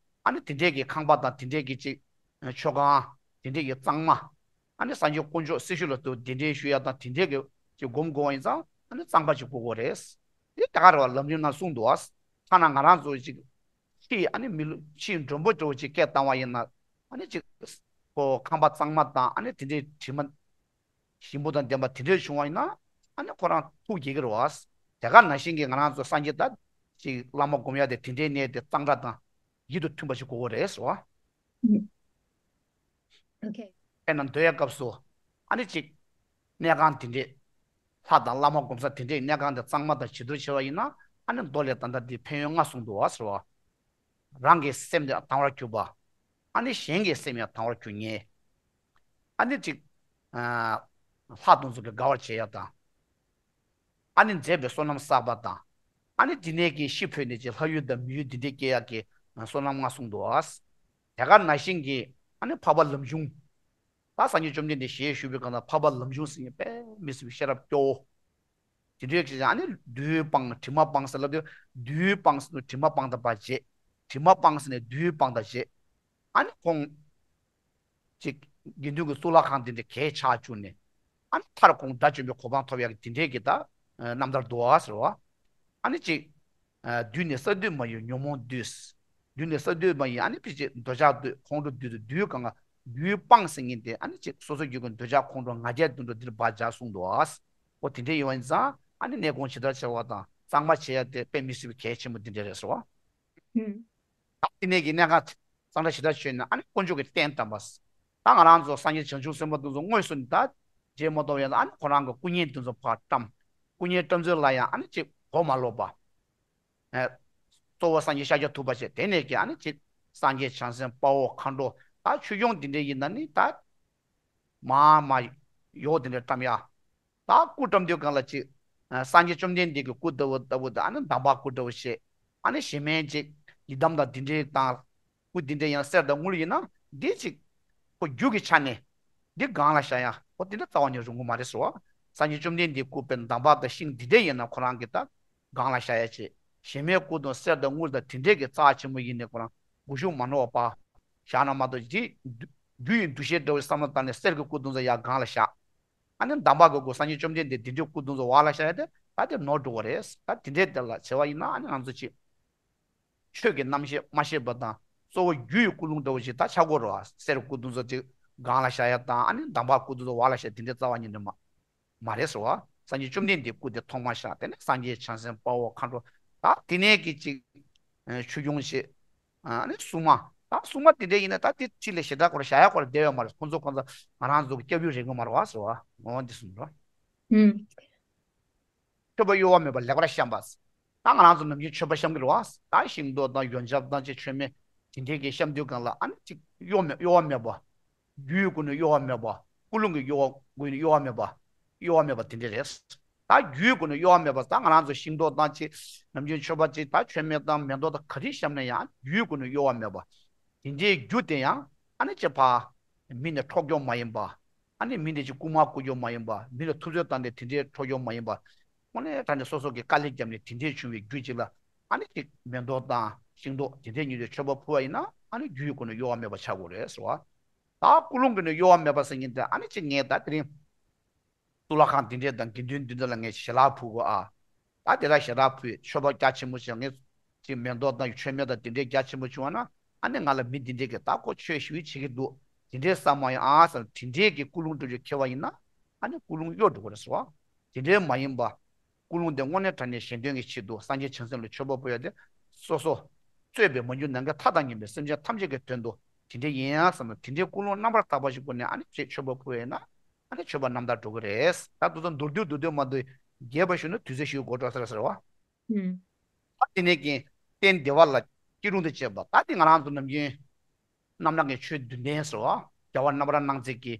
ཨ་ནི་དེ་འདྲའི་གི་ཁང་པ་དང་དེ་འདྲའི་གི་ཅིག་མཆོད་ཁང་དེ་འདྲའི་གི་གཙང་མ། ཨ་ནི་སངས་རྒྱས་དཀོན་མཆོག་སྲི་ཞུ་ལ་དུ་གདན་འདྲེན་ཞུ་ཡ་དང་དེ་འདྲའི་གི་ཅིག་སྒོམ་དགོས་པ་ཡིན་ཙང་ཨ་ནི་གཙང་པ་ཅིག་དགོས་དགོས་རེད། འདི་ད་ག་རེ་བ་ལམ་རིམ་ནང་གསུངས་འདུག་ཨ། ཐ་ན་ང་རང་ཚོ་ཅིག་ཕྱིའི་ཨ་ནི་མི་ལུ་ཕྱིའི་མགྲོན་པོ་འདྲ་བོ་ཅིག་སྐད་བཏང་བ་ཡིན་ན་ཨ་ནི་ཅིག་ཁོ་ཁང་པ་གཙང་མ་དང་ཨ་ནི་དེ་འདྲའི་དྲི་མ་ཞིམ་པོ་དང་ལྡན་པ་དེ་འདྲ་བྱུང་བ་ཡིན་ན་ཨ་ནི་ཁོ་རང་ཐུགས་དགྱེས་ཀྱི་རེད་བ། དེ་ག་ནང་བཞིན་གྱི་ང་རང་ཚོ་སངས་རྒྱས་ད་ཅིག་བླ་མ་སྒོམ་ཡ་དེ་དེ་འདྲའི་གནས་དེ་གཙང་སྦྲ་དང་ཡིད་དུ་མཐུན་པ་ཞིག་དགོས་ཀྱི་རེད་ཟེར་བ། ཨོ་ཁེ། དཔེར་ན་འདོད་ཡ་སྐབས་སུ་ཨ་ནི་ཅིག་གནས་ཁང་དེ་འདྲའི་ལྷ་དང་བླ་མ་སྒོམ་ས་དེ་འདྲའི་གནས་ཁང་དེ་གཙང་མ་དང་ཇེ་དྲག་ཆེ་བ་ཡིན་ན་ཨ་ནི་མདོ་ལས་ད་ལྟ་འདི་ཕན་ཡོན་ལྔ་གསུངས་འདུག་བ་ཟེར་བ། རང་གི་སེམས་དེ་དང་བར་གྱུར་པ། ཨ་ནི་གཞན་གྱི་སེམས་ཡང་དང་བར་གྱུར་ཉེ། ཨ་ནི་ཅིག་ཨ། ལྷ་དེ་ཚོ་གི་དགའ་བར་བྱེད་ཡ་དང་། ཨ་ནི་མཛེས་པའི་བསོད་ནམས་བསགས་པ་དང་། ཨ་ནི་དེ་ནས་ཀྱི་ཤི་འཕོས་ནས་ཀྱི་ལྷ་ཡུལ་དང་མི་ཡུལ་འདི་འདྲའི་སྐྱེ་ཡག་གི་བསོད་ནམས་ལྔ་གསུངས་འདུག་ཨ། དེ་ག་ནང་བཞིན་གྱི་ཨ་ནི་འཕགས་པ་ལམ་ཆུང་། ད་སངས་རྒྱས་བཅོམ་ལྡན་འདས་ཞལ་བཞུགས་པའི་སྐབས་ན་འཕགས་པ་ལམ་ཆུང་ཟེར་མཁན་དཔེ་མི་སྲིད་པའི་ཤེས་རབ་སྐྱོ་བོ། དེ་འདྲའི་ཀྱི་ཨ་ནི་བདུད་སྤངས་དྲི་མ་སྤངས་ཟེར་ལབ་དུས་བདུད་སྤངས་ཟེར་དུས་དྲི་མ་སྤངས་དང་བ་བྱེད། དྲི་མ་སྤངས་ཟེར་ནས་བདུད་སྤངས་དང་བྱེད། ཨ་ནི་ཁོང་ཅིག་དགེ་འདུན་གྱི་གཙུག་ལག་ཁང་དེ་འདྲ་གས་ཆགས་བཅུག་ནས། ཨ་ནི་མཐར་ཁོང་དགྲ་བཅོམ་པའི་གོ་འཕང་ཐོབ་ཡག་གི་དེ་འདྲའི་གི་ད་རྣམ་ཐར་འདུག་ཨ་ཟེར་བ། ཨ་ནི་ཅིག་བདུད་ནི་གསང་འདུས་མ་ཡིན་ཉོན་མོངས་བདུད། བདུད་ནི་གསང་འདུས་མ་ཡིན་ཨ་ནི་ཕི་ཅིག་འདོད་ཆགས་བདུད་ཁོང་ཁྲོ་བདུད་དུ་བདུད་གང་ག་བདུད་སྤངས་ཟེར་མཁན་དེ་ཨ་ནི་ཅིག་སོ་སོ་རྒྱུད་ཀྱི་འདོད་ཆགས་ཁོང་ཁྲོ་ང་རྒྱལ་དུད་འགྲོ་འདིར་བག་ཆགས་གསུངས་འདུག་ཨ། ཨོ་དེ་འདྲའི་ཡོད་པ་ཡིན་ཙང་ཨ་ནི་གནས་སྐོང་ཇི་ལྟར་བྱ་བ་དང་གཙང་མ་བྱེད་ཡ་དེ་དཔེ་མི་སྲིད་པའི་གལ་ཆེན་པོ་འདི་འདྲ་རེད་ཟེར་བ། ད་དེ་ནས་ཀྱི་གནས་ཁང་གཙང་སྦྲ་ཞེ་དྲག་བྱས་ནས་ཨ་ནི་དཀོན་མཆོག་གི་རྟེན་བཀྲམ་པ། ད་ང་རང་ཚོ་སངས་རྒྱས་བྱང་ཆུབ་སེམས་དཔའ་དེ་ཚོ་དངོས་སུ་ནི་ད་མཇལ་མ་ཐུབ་ཡང་ཨ་ནི་ཁོ་རང་གི་སྐུ་བརྙན་དེ་ཚོ་ཕར་བཀྲམ། སྐུ་བརྙན་བཀྲམ་ཚུལ་ལ་ཡང་ཨ་ནི་ཅིག་གོ་མ་ལོག་པ། ཨེ། གཙོ་བོ་སངས་རྒྱས་ཤཱཀྱ་ཐུབ་པ་བྱས་དེ་ནས་ཀྱི་ཨ་ནི་ཅིག་སངས་རྒྱས་བྱང་སེམས་དཔའ་བོ་མཁའ་འགྲོ་ད་ཆོས་སྐྱོང་དེ་འདྲ་ཡིན་ན་ནི་ད། མ་མ། ཡོག་དེ་འདྲ་བཀྲམ་ཡ། ད་སྐུ་བཀྲམ་དུས་སྒང་ལ་ཅིག་ཨ། སངས་རྒྱས་བཅོམ་ལྡན་འདས་ཀྱི་སྐུ་ལྟ་བུ་ལྟ་བུ་དང་ཨ་ནི་འདམ་བག་སྐུ་འདྲ་བོ་བྱས། ཨ་ནི་གཞན་མའི་ཅིག་ཡི་དམ་དང་དེ་འདྲའི་དང་། སྐུ་དེ་འདྲ་ཡང་གསེར་དང་དངུལ་ཡིན་ན་འདི་ཅིག་ཁོ་རྒྱུ་གི་ཆ་ནས་འདི་སྒང་ལ་བཞག་ཡ་ཁོ་དེ་འདྲ་རྩ་བ་ནས་རུང་གི་མ་རེད་ཟེར་བ། སངས་རྒྱས་བཅོམ་ལྡན་འདས་སྐུ་དཔེར་འདམ་བག་དང་ཤིང་འདི་འདྲ་ཡིན་ན་ཁོ་རང་གི་ད་སྒང་ལ་བཞག་ཡ་བྱས། གཞན་མའི་སྐུ་དང་གསེར་དང་དངུལ་དང་དེ་འདྲའི་གི་རྩ་ཆེན་པོ་ཡིན་ནས་ཁོ་རང་སྒོ་ཕྱུགས་མ་ནོར་བ་བཞག་ན་མ་གཏོགས་འདི་རྒྱུ་ཡི་འདུ་ཤེས་འདྲ་བོའི་བསམ་བློ་བཏང་ནས་གསེར་གྱི་སྐུ་དེ་ཚོ་ཡར་སྒང་ལ་བཞག་ཨ་ནི་འདམ་བག་གི་སྐུ་སངས་རྒྱས་བཅོམ་ལྡན་འདས་འདི་འདྲའི་སྐུ་དེ་ཚོ་འོག་ལ་བཞག་ཡ་དེ་ད་དེ་ནོར་འགྲོ་གི་རེད། ད་དེ་འདྲའི་དེ་ལ་བྱས་པ་ཡིན་ན་ཨ་ནི་ང་ཚོ་ཅིག་ ཆོས་ཀྱི་རྣམ་ཤེས་མ་ཤེས་པ་དང་གཙོ་བོ་རྒྱུ་ཡི་ཀུན་སློང་འདྲ་བོ་ཞིག་ད་ཆགས་ཀྱི་ཡོད་རེད་བ། གསེར་སྐུ་གདུང་ཚོ་ཅིག་སྒང་ལ་བཞག་ཡ་དང་ཨ་ནི་འདམ་བག་སྐུ་གདུང་ཚོ་འོག་ལ་བཞག་དེ་འདྲའི་རྩ་བ་ཉིད་ནས་མ་མ་རེད་ཟེར་བ། སངས་རྒྱས་བཅོམ་ལྡན་འདས་སྐུ་དེ་ཐོག་མར་བཞག་དེ་ནས་སངས་རྒྱས་བྱང་སེམས་དཔའ་བོ་མཁའ་འགྲོ། ད་དེ་ནས་ཀྱི་ཅིག་ཆོས་སྐྱོང་བྱེད། ཨ་ནི་སྲུང་མ། ད་སྲུང་མ་དེ་འདྲ་ཡིན་ན་ད་དེ་ཕྱི་ལ་ཞེ་དྲག་སྐོར་བཞག་ཡ་སྐོར་བསྡད་ཡོད་མ་རེད། ཁོང་ཚོ་ཁོང་ཚོ་ང་རང་ཚོ་གི་སྐྱབས་ཡུལ་རེད་གི་མ་རེད་བ་ཟེར་བ། འོ་འདི་གསུངས་རོ། ཨུམ། མཆོད་པ་གཡོ་བ་མེད་པར་ལེགས་པར་བཤམས་པ། ད་ང་རང་ཚོ་ནམ་རྒྱུན་མཆོད་པ་བཤམས་ཀྱི་རེད་བ། ད་ཤིང་ཏོག་དང་ཡོན་ཆབ་དང་ཅིག་མཆོད་མེ་དེ་འདྲའི་གི་བཤམས་དུས་སྒང་ལ་ཨ་ནི་ཅིག་གཡོ་མེད་གཡོ་བ་མེད་པ། རྒྱུའི་སྒོ་ནས་གཡོ་བ་མེད་པ། ཀུན་སློང་གི་གཡོ་བ་སྒོ་ནས་གཡོ་བ་མེད་པ། གཡོ་བ་མེད་པ་དེ་འདྲ་རེད། ད་རྒྱུའི་སྒོ་ནས་གཡོ་བ་མེད་པ་ད་ང་རང་ཚོ་ཤིང་ཏོག་དང་ཅིག་ནམ་རྒྱུན་མཆོད་པ་ཅིག་ད་མཆོད་མེ་དང་མེ་ཏོག་དང་ག་རེ་བཤམས་ན་ཡང་རྒྱུའི་སྒོ་ནས་གཡོ་བ་མེད་པ། དེ་འདྲའི་རྒྱུ་དེ་ཡང་ཨ་ནི་ཅིག་ཕ་མི་ནས་འཕྲོག་རྒྱུ་མ་ཡིན་པ། ཨ་ནི་མི་འདི་ཅིག་རྐུ་མ་རྐུ་རྒྱུ་མ་ཡིན་པ། མི་ལ་ཐུབ་ཚོད་བཏང་སྟེ་དེ་འདྲའི་འཕྲོག་རྒྱུ་མ་ཡིན་པ། དངོས་གནས་དྲང་གནས་སོ་སོ་གི་དཀའ་ལས་བརྒྱབ་ནས་དེ་འདྲའི་བྱུང་བའི་རྒྱུ་ཅིག་ལ་ཨ་ནི་ཅིག་མེ་ཏོག་དང་ཤིང་ཏོག་དེ་འདྲའི་ཉིད་དུ་མཆོད་པ་ཕུལ་བ་ཡིན་ན་ཨ་ནི་རྒྱུའི་སྒོ་ནས་གཡོ་བ་མེད་པ་ཆགས་དགོས་རེད་ཟེར་བ། ད་ཀུན་སློང་གི་ནི་གཡོ་བ་མེད་པ་ཟེར་མཁན་དེ་ཨ་ནི་ཅིག་ངས་ད་དེ་རིང་གཙུག་ལག་ཁང་དེ་འདྲས་དང་དགེ་འདུན་འདི་འདྲ་ལ་ངས་ཞལ་ལག་ཕུལ་དགོས་ཨ། ད་དེ་ལ་ཞལ་ལག་ཕུལ་མཆོད་པ་རྒྱ་ཆེན་པོ་བྱས་ངས་ཅིག་མེ་ཏོག་དང་མཆོད་མེ་དང་དེ་འདྲས་རྒྱ་ཆེན་པོ་བྱུང་བ་ན་ཨ་ནི་ང་ལ་མི་འདི་འདྲས་ཀྱིས་ད་ཁོ་ཆོས་ཞུ་བྱེད་ཀྱི་འདུག་དེ་འདྲས་བསམ་བ་ཡིན་ཨ་ཟེར་དེ་འདྲས་ཀྱི་ཀུན་སློང་འགྲོ་རྒྱུ་ཁེལ་བ་ཡིན་ན་ཨ་ནི་ཀུན་སློང་གཡོ་འགྲོ་གི་རེད་ཟེར་བ། དེ་འདྲས་མ་ཡིན་པ། ཀུན་སློང་དེ་དངོས་གནས་དྲང་གནས་གཞན་དོན་གྱི་ཆེད་དུ་སངས་རྒྱས་བྱང་སེམས་ལ་མཆོད་པ་ཕུལ་ཡ་དེ་སོ་སོ་གཙོས་པའི་མ་གྱུར་ནམ་མཁའི་མཐའ་དང་མཉམ་པའི་སེམས་ཅན་ཐམས་ཅད་ཀྱི་དོན་དུ་དེ་འདྲ་ཡིན་ཡང་བསམ་ན་དེ་འདྲའི་ཀུན་སློང་རྣམ་པར་དག་པ་ཞིག་སྒོ་ནས་ཨ་ནི་ཅིག་མཆོད་པ་ཕུལ་བས་ན་ཨ་ནི་མཆོད་པ་རྣམ་དག་འགྲོ་གི་རེད། ད་དུ་ཚོ་མདོར་བསྡུས་མདོར་བསྡུས་མ་གཏོགས་རྒྱས་པ་ཞུ་ན་དུས་ཚོད་ཞིག་འགོར་འགྲོ་ས་རེད་ཟེར་བ། ཨུམ། ད་དེ་ནས་ཀྱི་རྟེན་བདེ་བ་ལ་སྐྱིད་རུང་དུ་བྱེད་པ་ད་དེ་ང་རང་ཚོ་ནམ་རྒྱུན་རྣམ་སྣང་གི་ཆོས་བདུན་ལྡན་ཟེར་བ། རྒྱལ་བ་རྣམ་པར་སྣང་མཛད་ཀྱི།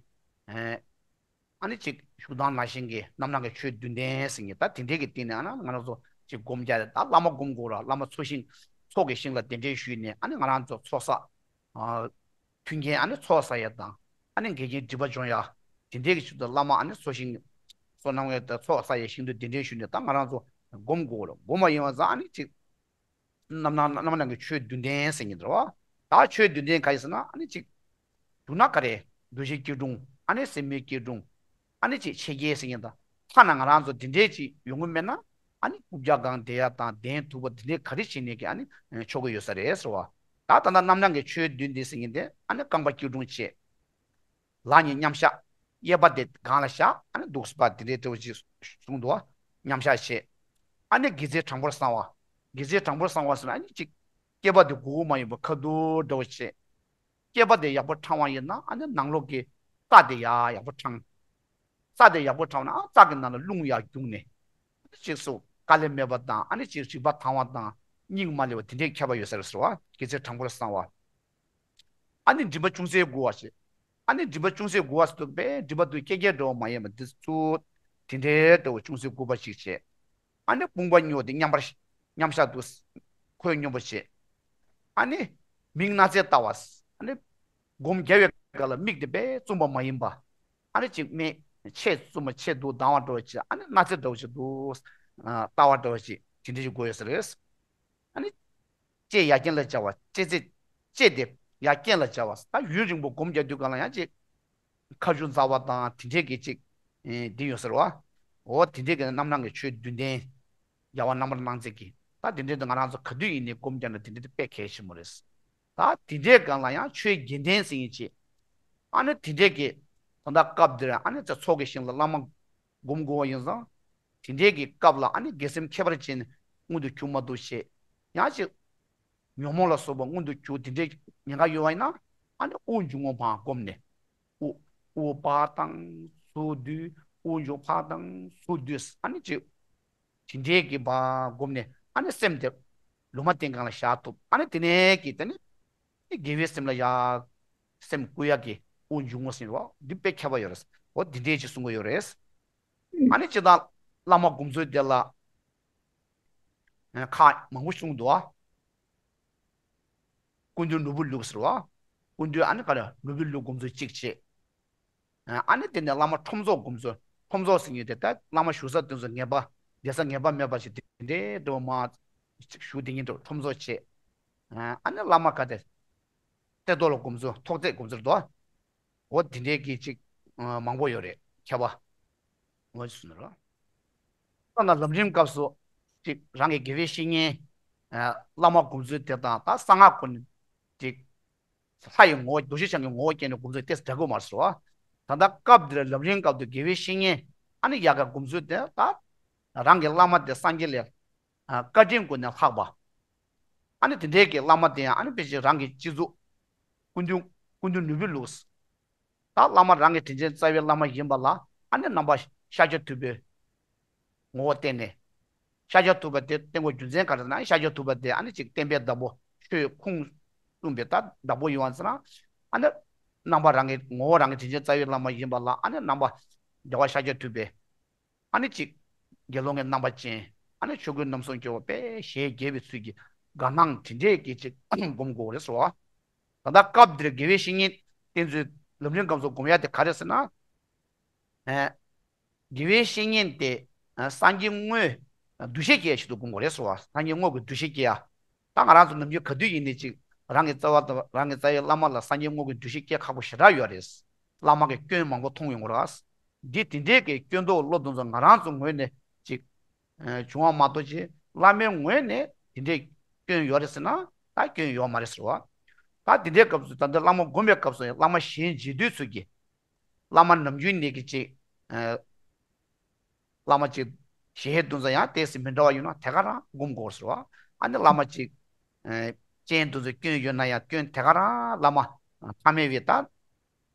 ཨ་ནི་ཅིག་བཞུགས་སྟངས་ནང་བཞིན་གྱི་རྣམ་སྣང་གི་ཆོས་བདུན་ལྡན་ཟེར་མཁན་ད་དེ་འདྲའི་གི་སྟེང་ནས་ཨ་ན་ང་རང་ཚོ་ཅིག་སྒོམ་རྒྱག་རེད། ད་བླ་མ་སྒོམ་དགོས་ར་བླ་མ་ཚོགས་ཞིང་ཚོགས་ཀྱི་ཞིང་ལ་གདན་འདྲེན་ཞུས་ནས་ཨ་ནི་ང་རང་ཚོ་ཚོགས་བསགས། མཐུན་རྐྱེན་ཨ་ནི་ཚོགས་བསགས་ཡ་དང་ཨ་ནི་འགལ་རྐྱེན་སྒྲིབ་པ་སྦྱོང་ཡ། དེ་འདྲའི་གི་ཆེད་དུ་བླ་མ་ཨ་ནི་ཚོགས་ཞིང་བསོད་ནམས་ཡ་དང་ཚོགས་བསགས་ཡ་ཞིང་དུ་གདན་འདྲེན་ཞུས་ནས་ད་ང་རང་ཚོ་སྒོམ་དགོས་ར་སྒོམ་པ་ཡིན་པ་ཙང་ཨ་ནི་ཅིག་རྣམ་སྣང་རྣམ་སྣང་གི་ཆོས་བདུན་ལྡན་ཟེར་མཁན་འདྲ་བ། ད་ཆོས་བདུན་ལྡན་ག་ཡིན་ཟེར་ན་ཨ་ནི་གཅིག་བྱུང་ན་ག་རེ། འདུ་ཤེས་སྐྱིལ་ཀྲུང་ཨ་ནི་སེམས་མེད་སྐྱིལ་ཀྲུང་ཨ་ནི་གཅིག་ཆེ་རྒྱས་ཟེར་མཁན་དང་ཐ་ན་ང་རང་ཚོ་དེ་འདྲའི་གཅིག་ཡོང་གི་མེད་ན་ཨ་ནི་རྐུབ་བཀྱག་སྒང་བསྡད་ཡ་དང་གདན་ཐུག་པ་དེ་འདྲའི་ག་རེ་བྱས་ནས་ཀྱི་ཨ་ནི་ཆོག་གི་ཡོད་ས་རེད་ཟེར་བ། ད་ད་ལྟ་རྣམ་སྣང་གི་ཆོས་བདུན་ལྡན་ཟེར་མཁན་དེ་ཨ་ནི་རྐང་པ་སྐྱིལ་ཀྲུང་བྱས། ལག་གཉིས་མཉམ་བཞག་གཡས་པ་དེ་སྒང་ལ་བཞག་ཨ་ནི་འདུག་སེ་པ་དེ་འདྲའི་འདྲ་བོ་ཅིག་གསུངས་འདུག་མཉམ་བཞག་བྱས། ཨ་ནི་དགེ་རྩའི་གྲངས་འབོར་གསང་བ། དགེ་རྩའི་གྲངས་འབོར་གསང་བ་ཟེར་ན་ཨ་ནི་ཅིག་སྐེད་པ་དེ་སྒུར་སྒུར་མ་ཡིན་པ་ཁ་ཐུག་འདྲ་བོ་བྱས། སྐེད་པ་དེ་ཡག་པོ་འཕྲང་བ་ཡིན་ན་ཨ་ནི་ནང་ལོགས་ཀྱི་རྩ་དེ་ཡག་ཡག་པོ་འཕྲང་། རྩ་དེ་ཡག་པོ་འཕྲང་ན་ཨ་རྩ་གི་ནང་ལ་རླུང་ཡག་རྒྱུག་ནས། ཨ་ནི་ཅིག་སུ་དཀའ་ལས་མེད་པ་དང་ཨ་ནི་ཅིག་རིག་པ་དྭངས་བ་དང་སྙིང་མ་ལེགས་པ་དེ་འདྲའི་ཁྱད་པར་ཡོད་ས་རེད་ཟེར་བ་དགེ་རྩའི་གྲངས་འབོར་གསང་བ། ཨ་ནི་མགྲིན་པ་ཅུང་ཟད་སྒུར་བ་ཞིག་ཨ་ནི་མགྲིན་པ་ཅུང་ཟད་སྒུར་བ་ཟེར་དུས་པས་མགྲིན་པ་དུ་སྐད་རྒྱག་འགྲོ་བ་མ་ཡིན་པ་འདི་ཚུ། དེ་འདྲའི་འདྲ་བོ་ཅུང་ཟད་སྒུར་བ་ཞིག་བྱས། ཨ་ནི་དཔུང་པ་སྨྱོ་དེ་མཉམ་པར་མཉམ་བཞག་ཏུ་ཁོད་སྙོམས་པོ་བྱས། ཨ་ནི་མིག་སྣ་རྩེ་ལྟ་བ། ཨ་ནི་སྒོམ་རྒྱབ་པའི་སྐབས་ལ་མིག་དེ་པས་བཙུམ་པ་མ་ཡིན་པ། ཨ་ནི་ཅིག་མིག་ཕྱེད་བཙུམ་པ་ཕྱེད་དུ་ལྡང་བ་འདྲ་བོ་ཅིག་ཨ་ནི་སྣ་རྩེ་འདྲ་བོ་ཅིག་ཏུ། ལྟ་བ་འདྲ་བོ་ཅིག་དེ་འདྲ་ཞིག་དགོས་ཡོད་ས་རེད། ཨ་ནི། ལྕེ་ཡ་རྐན་ལ་སྦྱར་བ་ལྕེ་རྩེ། ལྕེ་དེ་ཡ་རྐན་ལ་སྦྱར་བ་ད་ཡུན་རིང་པོ་སྒོམ་རྒྱག་དུས་སྒང་ལ་ཡང་ཅིག་ཁ་ཆུ་འཛག་པ་དང་དེ་འདྲས་ཀྱི་ཅིག་འདི་ཡོད་ཟེར་བ། འོ་དེ་འདྲས་ཀྱི་རྣམ་སྣང་གི་ཆོས་བདུན་ལྡན། རྒྱལ་བ་རྣམ་པར་སྣང་མཛད་ཀྱི་ད་དེ་འདྲས་དུ་ང་རང་ཚོ་ག་དུས་ཡིན་ནའི་སྒོམ་རྒྱག་ན་དེ་འདྲས་དུ་དཔེ་གལ་ཆེན་པོ་རེད། ད་དེ་འདྲས་སྒང་ལ་ཡང་ཆོས་བརྒྱད་ལྡན་ཟེར་ཡིན་ཅིག་ཨ་ནི་དེ་འདྲས་ཀྱི་ད་ལྟ་སྐབས་འདིར་ཨ་ནི་ཚེ་ཚོགས་ཀྱི་ཞིང་ལ་བླ་མ་སྒོམ་དགོས་པ་ཡིན་ཙང་། དེ་འདྲའི་གི་སྐབས་ལ་ཨ་ནི་དགེ་སེམས་ཁྱད་པར་ཅན་མངོན་དུ་གྱུར་མ་གཏོགས་ཞེས། ཡང་ཅིག་ཉོན་མོངས་ལ་སོགས་པ་མངོན་དུ་གྱུར་དེ་འདྲའི་ཉེན་ཁ་ཡོད་པ་ཡིན་ན་ཨ་ནི་དབུགས་འབྱུང་བ་མར་བསྒོམས་ནས། དབུགས་དབུགས་ཕར་བཏང་ཚུར་བསྡུས་དབུགས་འབྱུང་ཕར་བཏང་ཚུར་བསྡུས་ཨ་ནི་ཅིག་དེ་འདྲའི་གི་མར་བསྒོམས་ནས་ཨ་ནི་སེམས་དེ་ལུང་མ་བསྟན་སྒང་ལ་བཞག་ཐུབ་ཨ་ནི་དེ་ནས་ཀྱི་དེ་ནི་དགེ་བའི་སེམས་ལ་ཡ་སེམས་བསྐུལ་ཡག་གི་དབུགས་འབྱུང་བ་ཟེར་བ་འདི་དཔེ་ཁྱད་པར་ཡོད་རེད། འོ་འདི་འདྲའི་ཅིག་གསུང་གི་ཡོད་རེད། ཨ་ནི་སྤྱིར་བཏང་བླ་མ་སྒོམ་ཚུལ་དེ་ལ་ཁག་མང་པོ་གསུངས་འདུག་ཨ། ཀུན་འདུས་ནོར་བུའི་ལུགས་ཟེར་བ། ཀུན་འདུས་ཨ་ནི་ག་རེ་ནོར་བུའི་ལུགས་སྒོམ་ཚུལ་གཅིག་བྱས། ཨ་ནི་དེ་ནས་བླ་མ་ཁྲོམ་ཚོགས་སྒོམ་ཚུལ་ཁྲོམ་ཚོགས་ཟེར་མཁན་དེ་ད་བླ་མ་བཞུགས་ས་དེ་ཚོ་ངེས་པ་བསྡད་ས་ངེས་པ་མེད་པ་ཞིག་དེ་འདྲའི་འདྲ་བོ་མ་བཞུགས་དེ་ཉིད་དུ་ཁྲོམ་ཚོགས་བྱས། ཨ་ནི་བླ་མ་ག་དེ་གཏེར་རྡོ་ལ་སྒོམ་ཚུལ་ཐོག་བརྩེགས་སྒོམ་ཚུལ་དོ། འོ་དེ་འདྲའི་གི་ཅིག་མང་པོ་ཡོད་རེད་ཁྱད་པར། འོ་ཅིག་གསུངས་ནས་རོ། ད་ན་ལམ་རིམ་སྐབས་སུ་ཅིག་རང་གི་དགེ་བའི་བཤེས་གཉེན་ བླ་མ་སྒོམ་ཚུལ་དེ་དང་ད་གསང་སྔགས་སྒོ་ནས་ཅིག་ལྷ་ཡི་ངོ་བོ་རྡོ་རྗེ་འཆང་གི་ངོ་བོ་སྐྱེས་ནས་སྒོམ་ཚུལ་ཏོག་ཙམ་འདྲ་གི་མ་རེད་ཟེར་བ། ད་ལྟ་སྐབས་འདིར་ལམ་རིམ་སྐབས་དུ་དགེ་བའི་བཤེས་གཉེན་ཨ་ནི་ཡ་ག་སྒོམ་ཚུལ་དེ་ད་རང་གི་བླ་མ་དེ་སངས་རྒྱས་ལས་བཀའ་དྲིན་ཀུན་ནས་ལྷག་པ། ཨ་ནི་དེ་འདྲའི་གི་བླ་མ་དེ་ཡང་ཨ་ནི་ཕལ་ཆེར་རང་གི་སྤྱི་གཙུག་སྐུ་མདུན་སྐུ་མདུན་ནོར་བུའི་ལུགས། ད་བླ་མ་རང་གི་དྲིན་ཅན་རྩ་བའི་བླ་མ་ཡིན་པ་ལ་ཨ་ནི་ནང་པ་ཤཱཀྱ་ཐུབ་པའི་ངོ་བོ་བསྟན་ནས། ཤཱཀྱ་ཐུབ་པ་དེ་བསྟན་དགོས་རྒྱུ་མཚན་ག་རེ་ཟེར་ན་ཤཱཀྱ་ཐུབ་པ་དེ་ཨ་ནི་ཅིག་བསྟན་པའི་བདག་པོ་ཆོས་ཁུངས་གསུངས་པའི་ད་བདག་པོ་ཡིན་པ་ཟེར་ན། ཨ་ནི་རྣམ་པ་རང་གི་ངོ་བོ་རང་གི་དྲིན་ཅན་རྩ་བའི་བླ་མ་ཡིན་པ་ལ་ཨ་ནི་རྣམ་པ་རྒྱལ་བ་ཤཱཀྱ་ཐུབ་པས་ཨ་ནི་ཅིག་དགེ་སློང་གི་རྣམ་པ་ཅན་ཨ་ནི་ཆོས་སྐུའི་རྣམ་གསུམ་སྐྱོབ་པ་དཔེ་ཞལ་རྒྱས་པའི་ཚུལ་གྱིས་དགའ་སྣང་དེ་འདྲས་ཀྱི་ཅིག་སྒོམ་དགོས་རེད་ཟེར་བ། ད་ལྟ་སྐབས་འདིར་དགེ་བའི་བཤེས་གཉེན་བསྟེན་ཚུལ་ལམ་རིམ་སྐབས་སུ་སྒོམ་ཡ་དེ་ག་རེ་ཟེར་ན། ཨ། དགེ་བའི་བཤེས་གཉེན་དེ་ཨ་སངས་རྒྱས་དངོས་འདུ་ཤེས་སྐྱེ་ཡ་ཞིག་ཏུ་སྒོམ་དགོས་རེད་ཟེར་བ། སངས་རྒྱས་དངོས་ཀྱི་འདུ་ཤེས་སྐྱེ་ཡ། ད་ང་རང་ཚོ་ནམ་རྒྱུན་ག་དུས་ཡིན་ནའི་ཅིག་རང་གི་རྩ་བ་དང་རང་གི་རྩ་བའི་བླ་མ་ལ་སངས་རྒྱས་དངོས་ཀྱི་འདུ་ཤེས་སྐྱེ་ཁག་པོ་ཞེ་དྲག་ཡོད་རེད། བླ་མ་གི་སྐྱོན་མང་པོ་མཐོང་ཡོང་གི་རེད། འདི་དེ་འདྲའི་གི་སྐྱོན་འདོགས་བློ་འདོན་ཚོ་ང་རང་ཚོ་ངོས་ནས་ཅིག་ཨ་བྱུང་བ་མ་གཏོགས་ཅིག་བླ་མའི་ངོས་ནས་དེ་འདྲའི་སྐྱོན་ཡོད་རེད་ཟེར་ན་ད་སྐྱོན་ཡོད་མ་རེད་ཟེར་བ། ད་དེ་འདྲའི་སྐབས་སུ་ད་ལྟ་བླ་མ་སྒོམ་པའི་སྐབས་སུ་ཡང་བླ་མ་གཞན་རྗེས་ཟློས་ཚོ་གིས། བླ་མ་ནམ་རྒྱུན་ནས་ཀྱི་ཅིག་ཨ་བླ་མ་ཅིག་ཞལ་འདོན་ས་ཡང་ཏོག་ཙམ་མི་འདྲ་བ་ཡོད་ན་དེ་ག་རང་སྒོམ་དགོས་ཟེར་བ། ཨ་ནི་བླ་མ་ཅིག་ཨ་སྤྱན་འདོན་ས་སྐྱོན་ཡོད་ན་ཡང་སྐྱོན་དེ་ག་རང་བླ་མ་ཐ་མལ་བའི་ད་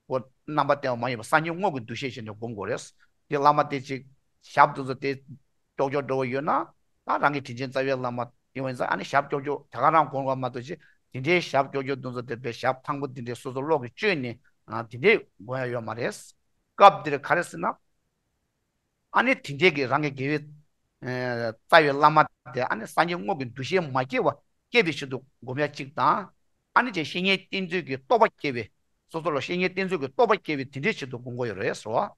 འོ་རྣམ་པ་བསྟན་པ་མ་ཡིན་པ་སངས་རྒྱས་དངོས་ཀྱི་འདུ་ཤེས་བྱས་ནས་སྒོམ་དགོས་རེད། དེ་བླ་མ་དེ་ཅིག་ཞབས་འདོན་ས་དེ་ཀྱོག་ཀྱོག་འདྲ་བོ་ཡོད་ན་ད་རང་གི་དྲིན་ཅན་རྩ་བའི་བླ་མ་ཡིན་པ་ཡིན་ཙང་ཨ་ནི་ཞབས་ཀྱོག་ཀྱོག་དེ་ག་རང་སྒོམ་དགོས་མ་གཏོགས་ཅིག་དེ་འདྲའི་ཞབས་ཀྱོག་ཀྱོག་འདོན་ས་དེ་བས་ཞབས་ཐང་པོ་དེ་འདྲའི་སོ་སོ་བློ་གིས་བཅོས་ནས་ཨ་དེ་འདྲའི་སྒོམ་ཡ་ཡོད་མ་རེད། སྐབས་འདིར་ག་རེ་ཟེར་ན། ཨ་ནི་དེ་འདྲའི་གི་རང་གི་དགེ་བའི་ཨ་རྩ་བའི་བླ་མ་དེ་ཨ་ནི་སངས་རྒྱས་དངོས་ཀྱི་འདུ་ཤེས་མ་སྐྱེ་བ་སྐྱེ་བའི་ཕྱིར་དུ་སྒོམ་ཡ་གཅིག་དང་། ཨ་ནི་ཅིག་བཤེས་གཉེན་བསྟེན་ཚུལ་གྱི་རྟོགས་པ་སྐྱེ་བའི་སོ་སོ་ལ་བཤེས་གཉེན་བསྟེན་ཚུལ་གྱི་རྟོགས་པ་སྐྱེ་བའི་དེ་འདྲའི་ཕྱིར་དུ་སྒོམ་དགོས་ཡོད་རེད་ཟེར་བ།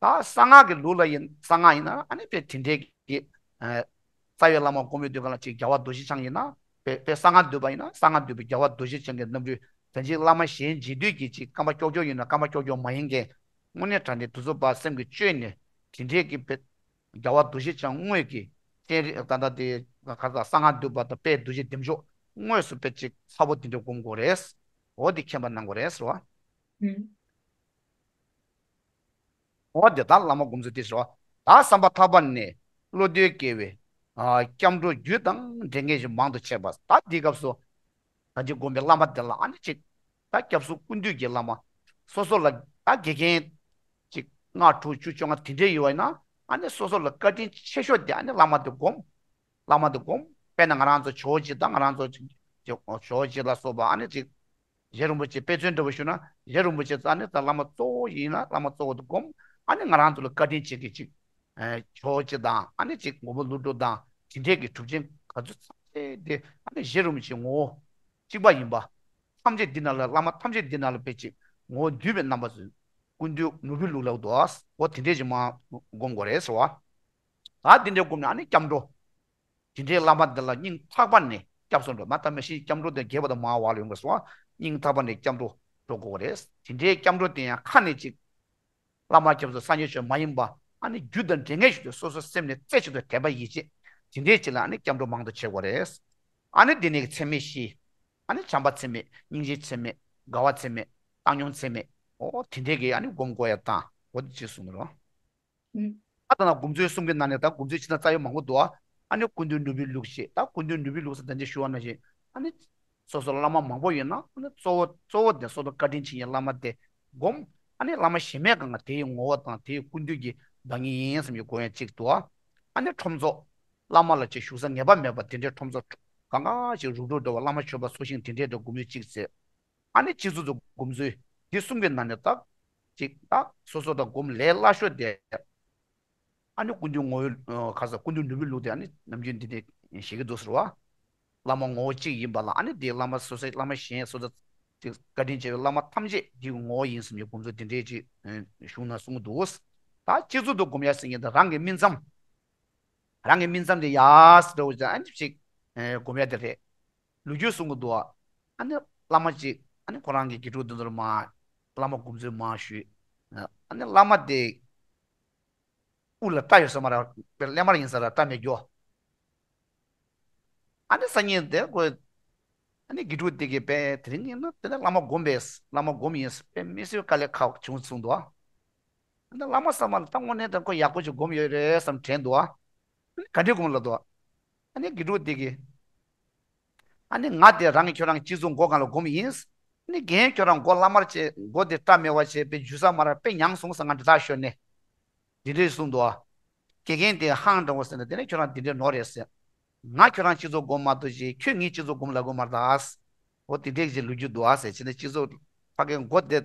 ད་གསང་སྔགས་ཀྱི་ལུགས་ལ་ཡིན་གསང་སྔགས་ཡིན་ན་ཨ་ནི་དཔེ་དེ་འདྲའི་གི་ཨ་རྩ་བའི་བླ་མ་སྒོམ་པའི་དུས་གང་ལ་ཅིག་རྒྱལ་བ་རྡོ་རྗེ་འཆང་ཡིན་ན་དཔེ་དཔེ་གསང་སྔགས་འདུས་པ་ཡིན་ན་གསང་སྔགས་འདུས་པའི་རྒྱལ་བ་རྡོ་རྗེ་འཆང་གི་རྣམ་སྤྲུལ་དོན་གཅིག་བླ་མ་གཞན་རྗེས་ཟློས་ཀྱི་ཅིག་རྐང་པ་ཀྱོག་ཀྱོག་ཡིན་ན་རྐང་པ་ཀྱོག་ཀྱོག་མ་ཡིན་མཁན། དངོས་གནས་དྲང་གནས་དུས་ཚོད་པ་སེམས་ཀྱི་བཅོས་ནས་དེ་འདྲའི་གི་དཔེ་རྒྱལ་བ་རྡོ་རྗེ་འཆང་དངོས་ཀྱི་སྤྱན་རས་ད་ལྟ་དེ་ག་ས་གསང་སྔགས་འདུས་པ་དང་དཔལ་རྡོ་རྗེ་བདེ་མཆོག་དངོས་སུ་དཔེ་ཅིག་ཚ་པོ་དེ་འདྲ་སྒོམ་དགོས་རེད། འོ་དེ་མཁྱེན་པ་གནང་དགོས་རེད་ཟེར་བ། ཨུམ། འོ་དེ་ལྟར་བླ་མ་སྒོམ་ཚུལ་དེ་ཟེར་བ། ད་བསམ་པ་ཐག་པ་ནས་བློ་འདོད་སྐྱེ་བའི་ཨ་སྐྱབས་འགྲོ་རྒྱུད་དང་འབྲེལ་མཁན་ཞིག་མང་དུ་བྱས་པ། ད་འདིའི་སྐབས་སུ་ད་ཅི་སྒོམ་པའི་བླ་མ་དེ་ལ་ཨ་ནི་ཅིག་ད་སྐྱབས་སུ་སྐུ་འདུས་ཀྱི་བླ་མ་སོ་སོ་ལ་ད་དགེ་རྒན་ཅིག་ལྔ་དྲུག་བཅུ་བཅོ་ལྔ་དེ་འདྲས་ཡོད་པ་ཡིན་ན་ཨ་ནི་སོ་སོ་ལ་བཀའ་དྲིན་ཆེ་ཤོས་དེ་ཨ་ནི་བླ་མ་དེ་སྒོམ། བླ་མ་དེ་སྒོམ། དཔེར་ན་ང་རང་ཚོ་ཇོ་བོ་རྗེ་དང་ང་རང་ཚོ་ཅིག་ཅིག་ཇོ་བོ་རྗེ་ལ་སོགས་པ་ཨ་ནི་ཅིག་རྗེ་རིན་པོ་ཆེ་དཔེ་མཚོན་འདྲ་བོ་ཞུ་ན་རྗེ་རིན་པོ་ཆེ་ཨ་ནི་ད་བླ་མ་གཙོ་བོ་ཡིན་ན་བླ་མ་གཙོ་བོ་དེ་སྒོམ། ཨ་ནི་ང་རང་ཚོ་ལ་བཀའ་དྲིན་ཆེ་གི་ཅིག་ཨེ་ཇོ་བོ་རྗེ་དང་ཨ་ནི་ཅིག་མགོན་པོ་ཀླུ་སྒྲུབ་དང་དེ་འདྲས་ཀྱི་གྲུབ་ཆེན་ག་ཚོད་ཚང་ཚད་དེ་ཨ་ནི་རྗེ་རིན་པོ་ཆེ་ངོ་བོ་གཅིག་པ་ཡིན་པ། ཐམས་ཅད་འདི་ན་ལ་བླ་མ་ཐམས་ཅད་འདི་ན་ལ་དཔེ་ཅིག་ངོ་བོ་འདུས་པའི་རྣམ་པ་ཚོས་སྐུ་མདུན་ནོར་བུའི་ལུགས་ལ་འདུག་ཨ། འོ་དེ་འདྲས་ཅིག་མ་སྒོམ་དགོས་རེད་ཟེར་བ། ད་དེ་འདྲས་སྒོམ་ནས་ཨ་ནི་སྐྱབས་འགྲོ། དེ་འདྲའི་བླ་མ་འདི་ལ་སྙིང་ཐག་པ་ནས་སྐྱབས་སུ་འགྲོ་མ་ད་མི་ཤེས་སྐྱབས་འགྲོ་དེ་རྒྱས་པ་དང་མང་བ་ལ་ཡོང་དགོས་སོ། སྙིང་ཐག་པ་ནས་སྐྱབས་འགྲོ་འགྲོ་དགོས་རེད། དེ་འདྲའི་སྐྱབས་འགྲོ་དེ་ཡང་ཁ་ནས་ཅིག་བླ་མ་སྐྱབས་སུ་སངས་རྒྱས་ཆོས་མ་ཡིན་པ་ཨ་ནི་རྒྱུ་དང་འབྲེལ་ངེས་ཤིག་ཏུ་སོ་སོའི་སེམས་ནས་རྩེ་གཅིག་ཏུ་དད་པ་ཡིད་ཆེས་དེ་འདྲའི་ཅིག་ལ་ཨ་ནི་སྐྱབས་འགྲོ་མང་དུ་བྱེད་དགོས་རེད། ཨ་ནི་དེ་ནས་ཚད་མེད་བཞི། ཨ་ནི་བྱམས་པ་ཚད་མེད་སྙིང་རྗེ་ཚད་མེད་དགའ་བ་ཚད་མེད་བཏང་སྙོམས་ཚད་མེད་འོ་དེ་འདྲའི་གི་ཨ་ནི་སྒོམ་དགོས་ཡ་དང་འོ་དེ་ཅིག་གསུངས་ནས་རོ། ཨ་ད་ན་སྒོམ་ཚུལ་གསུམ་གྱི་ནང་ནས་ད་སྒོམ་ཚུལ་ཕྱི་ནང་རྩ་བའི་མང་པོ་འདུག་ཨ་ནི་སྐུ་མདུན་ནོར་བུའི་ལུགས་ཞེས་ད་སྐུ་མདུན་ནོར་བུའི་ལུགས་སུ་ད་ཅི་ཞུ་བ་ནང་བཞིན་ཨ་ནི་སོ་སོ་བླ་མ་མང་པོ་ཡོད་ན་ཨ་ནི་གཙོ་བོ་གཙོ་བོ་དེ་སོ་སོ་བཀའ་དྲིན་ཆེ་བའི་བླ་མ་དེ་སྒོམ། ཨ་ནི་བླ་མ་གཞན་མའི་སྒང་ལ་དེའི་ངོ་བོ་དང་དེའི་སྐུ་མདུན་གྱི་བདག་ཉིད་ཡིན་བསམ་གྱི་སྒོམ་ཡ་གཅིག་འདུག་ཨ་ནི་ཁྲོམ་ཚོགས་བླ་མ་ལ་ཅིག་བཞུགས་ས་ངེས་པ་མེད་པ་དེ་འདྲའི་ཁྲོམ་ཚོགས་གང་ག་ཞིག་རུག་རུག་འགྲོ་བ་བླ་མ་མཆོད་པ་འཚོ་ཞིང་དེ་འདྲའི་འདྲ་སྒོམ་ཡུལ་གཅིག་བྱས། ཨ་ནི་སྤྱི་གཙུག་ཏུ་སྒོམ་ཚུལ་འདི་གསུམ་གྱི་ནང་ནས་ད་ཅིག་ད་སོ་སོ་དང་སྒོམ་ལས་སླ་ཤོས་དེ། ཨ་ནི་སྐུ་མདུན་ངོ་བོའི་ཁ་ས་སྐུ་མདུན་ནོར་བུའི་ལུགས་དེ་ཨ་ནི་ནམ་རྒྱུན་འདི་འདྲའི་ཞིག་གི་འདུག་ཟེར་བ། བླ་མ་ངོ་བོ་གཅིག་ཡིན་པ་ལ་ཨ་ནི་དེའི་བླ་མ་སོ་སོའི་བླ་མ་གཞན་སོ་སོ་ཅིག་བཀའ་དྲིན་ཆེ་བའི་བླ་མ་ཐམས་ཅད་འདིའི་ངོ་བོ་ཡིན་བསམ་པའི་སྒོམ་ཚུལ་དེ་འདྲའི་ཅིག་གཞུང་ན་གསུངས་འདུག་ད་སྤྱི་གཙུག་ཏུ་སྒོམ་ཡ་ཟེར་མཁན་དེ་རང་གི་སྨིན་མཚམས། རང་གི་སྨིན་མཚམས་དེ་ཡར་སི་འདྲ་བོ་ཅིག་ཨ་ནི་ཅིག་སྒོམ་ཡ་དེ་རེད། ལོ་རྒྱུས་གསུང་གི་འདུག་ཨ་ནི་བླ་མ་ཅིག་ཨ་ནི་ཁོ་རང་གི་དགེ་ཕྲུག་དེ་ཚོར་མ་བླ་མ་སྒོམ་ཚུལ་མ་ཞུས། ཨ་ནི་བླ་མ་དེ་དབུ་ལ་སྐྲ་ཡོད་ས་མ་རེད། སླེ་མར་ཡིན་ས་རེད། སྐྲ་མེད་རྒྱུ། ཨ་ནི་སང་ཉིན་དེ་ཁོས་ཨ་ནི་དགེ་ཕྲུག་དེ་གིས་པས་དེ་རིང་ཡིན་ན་དེ་ནས་བླ་མ་སྒོམ་པས། བླ་མ་སྒོམ་ཡིན་པས་མི་སུས་དཀའ་ལས་ཁག་བྱུང་གསུངས་འདུག་ཨ་ནི་བླ་མ་བསམ་པ་ལ་ད་དངོས་གནས་ད་ཁོ་ཡག་པོ་ཅིག་སྒོམ་ཡོད་རེད་བསམ་དྲན་འདུག་ཨ་ནི་ག་འདྲས་སྒོམ་ལབ་འདུག་ཨ་ནི་དགེ་ཕྲུག་དེ་གིས། ཨ་ནི་ང་དེ་རང་གིས་ཁྱོད་རང་སྤྱི་གཙུག་མགོ་སྒང་ལ་སྒོམ་ཡིན། ཨ་ནི་རྒན་ཁྱོད་རང་མགོ་བླ་མར་བྱས་མགོ་དེ་སྐྲ་མེད་པ་བྱས་པའི་རྒྱུ་ས་མ་ར་དཔེ་མྱངས་སོང་ཟེར་ང་འདྲི་རྟགས་ཤོར་ནས། འདི་འདྲས་གསུངས་འདུག་ཨ། དགེ་རྒན་དེ་ཧང་འདྲ་བོ་ཟེར་ནས་དེ་ནས་ཁྱོད་རང་འདི་འདྲས་ནོར་རེད་ཟེར། ང་ཁྱོད་རང་སྤྱི་གཙུག་སྒོམ་མ་གཏོགས་ཅིག་ཁྱོད་ངའི་སྤྱི་གཙུག་སྒོམ་ལབ་དགོས་མ་རེད་ད། འོ་དེ་འདྲས་ཀྱི་ལོ་རྒྱུས་འདུག་ཨ་ཟེར་བྱས་ནས་སྤྱི་གཙུག་ཕ་གིའི་མགོ་དེ་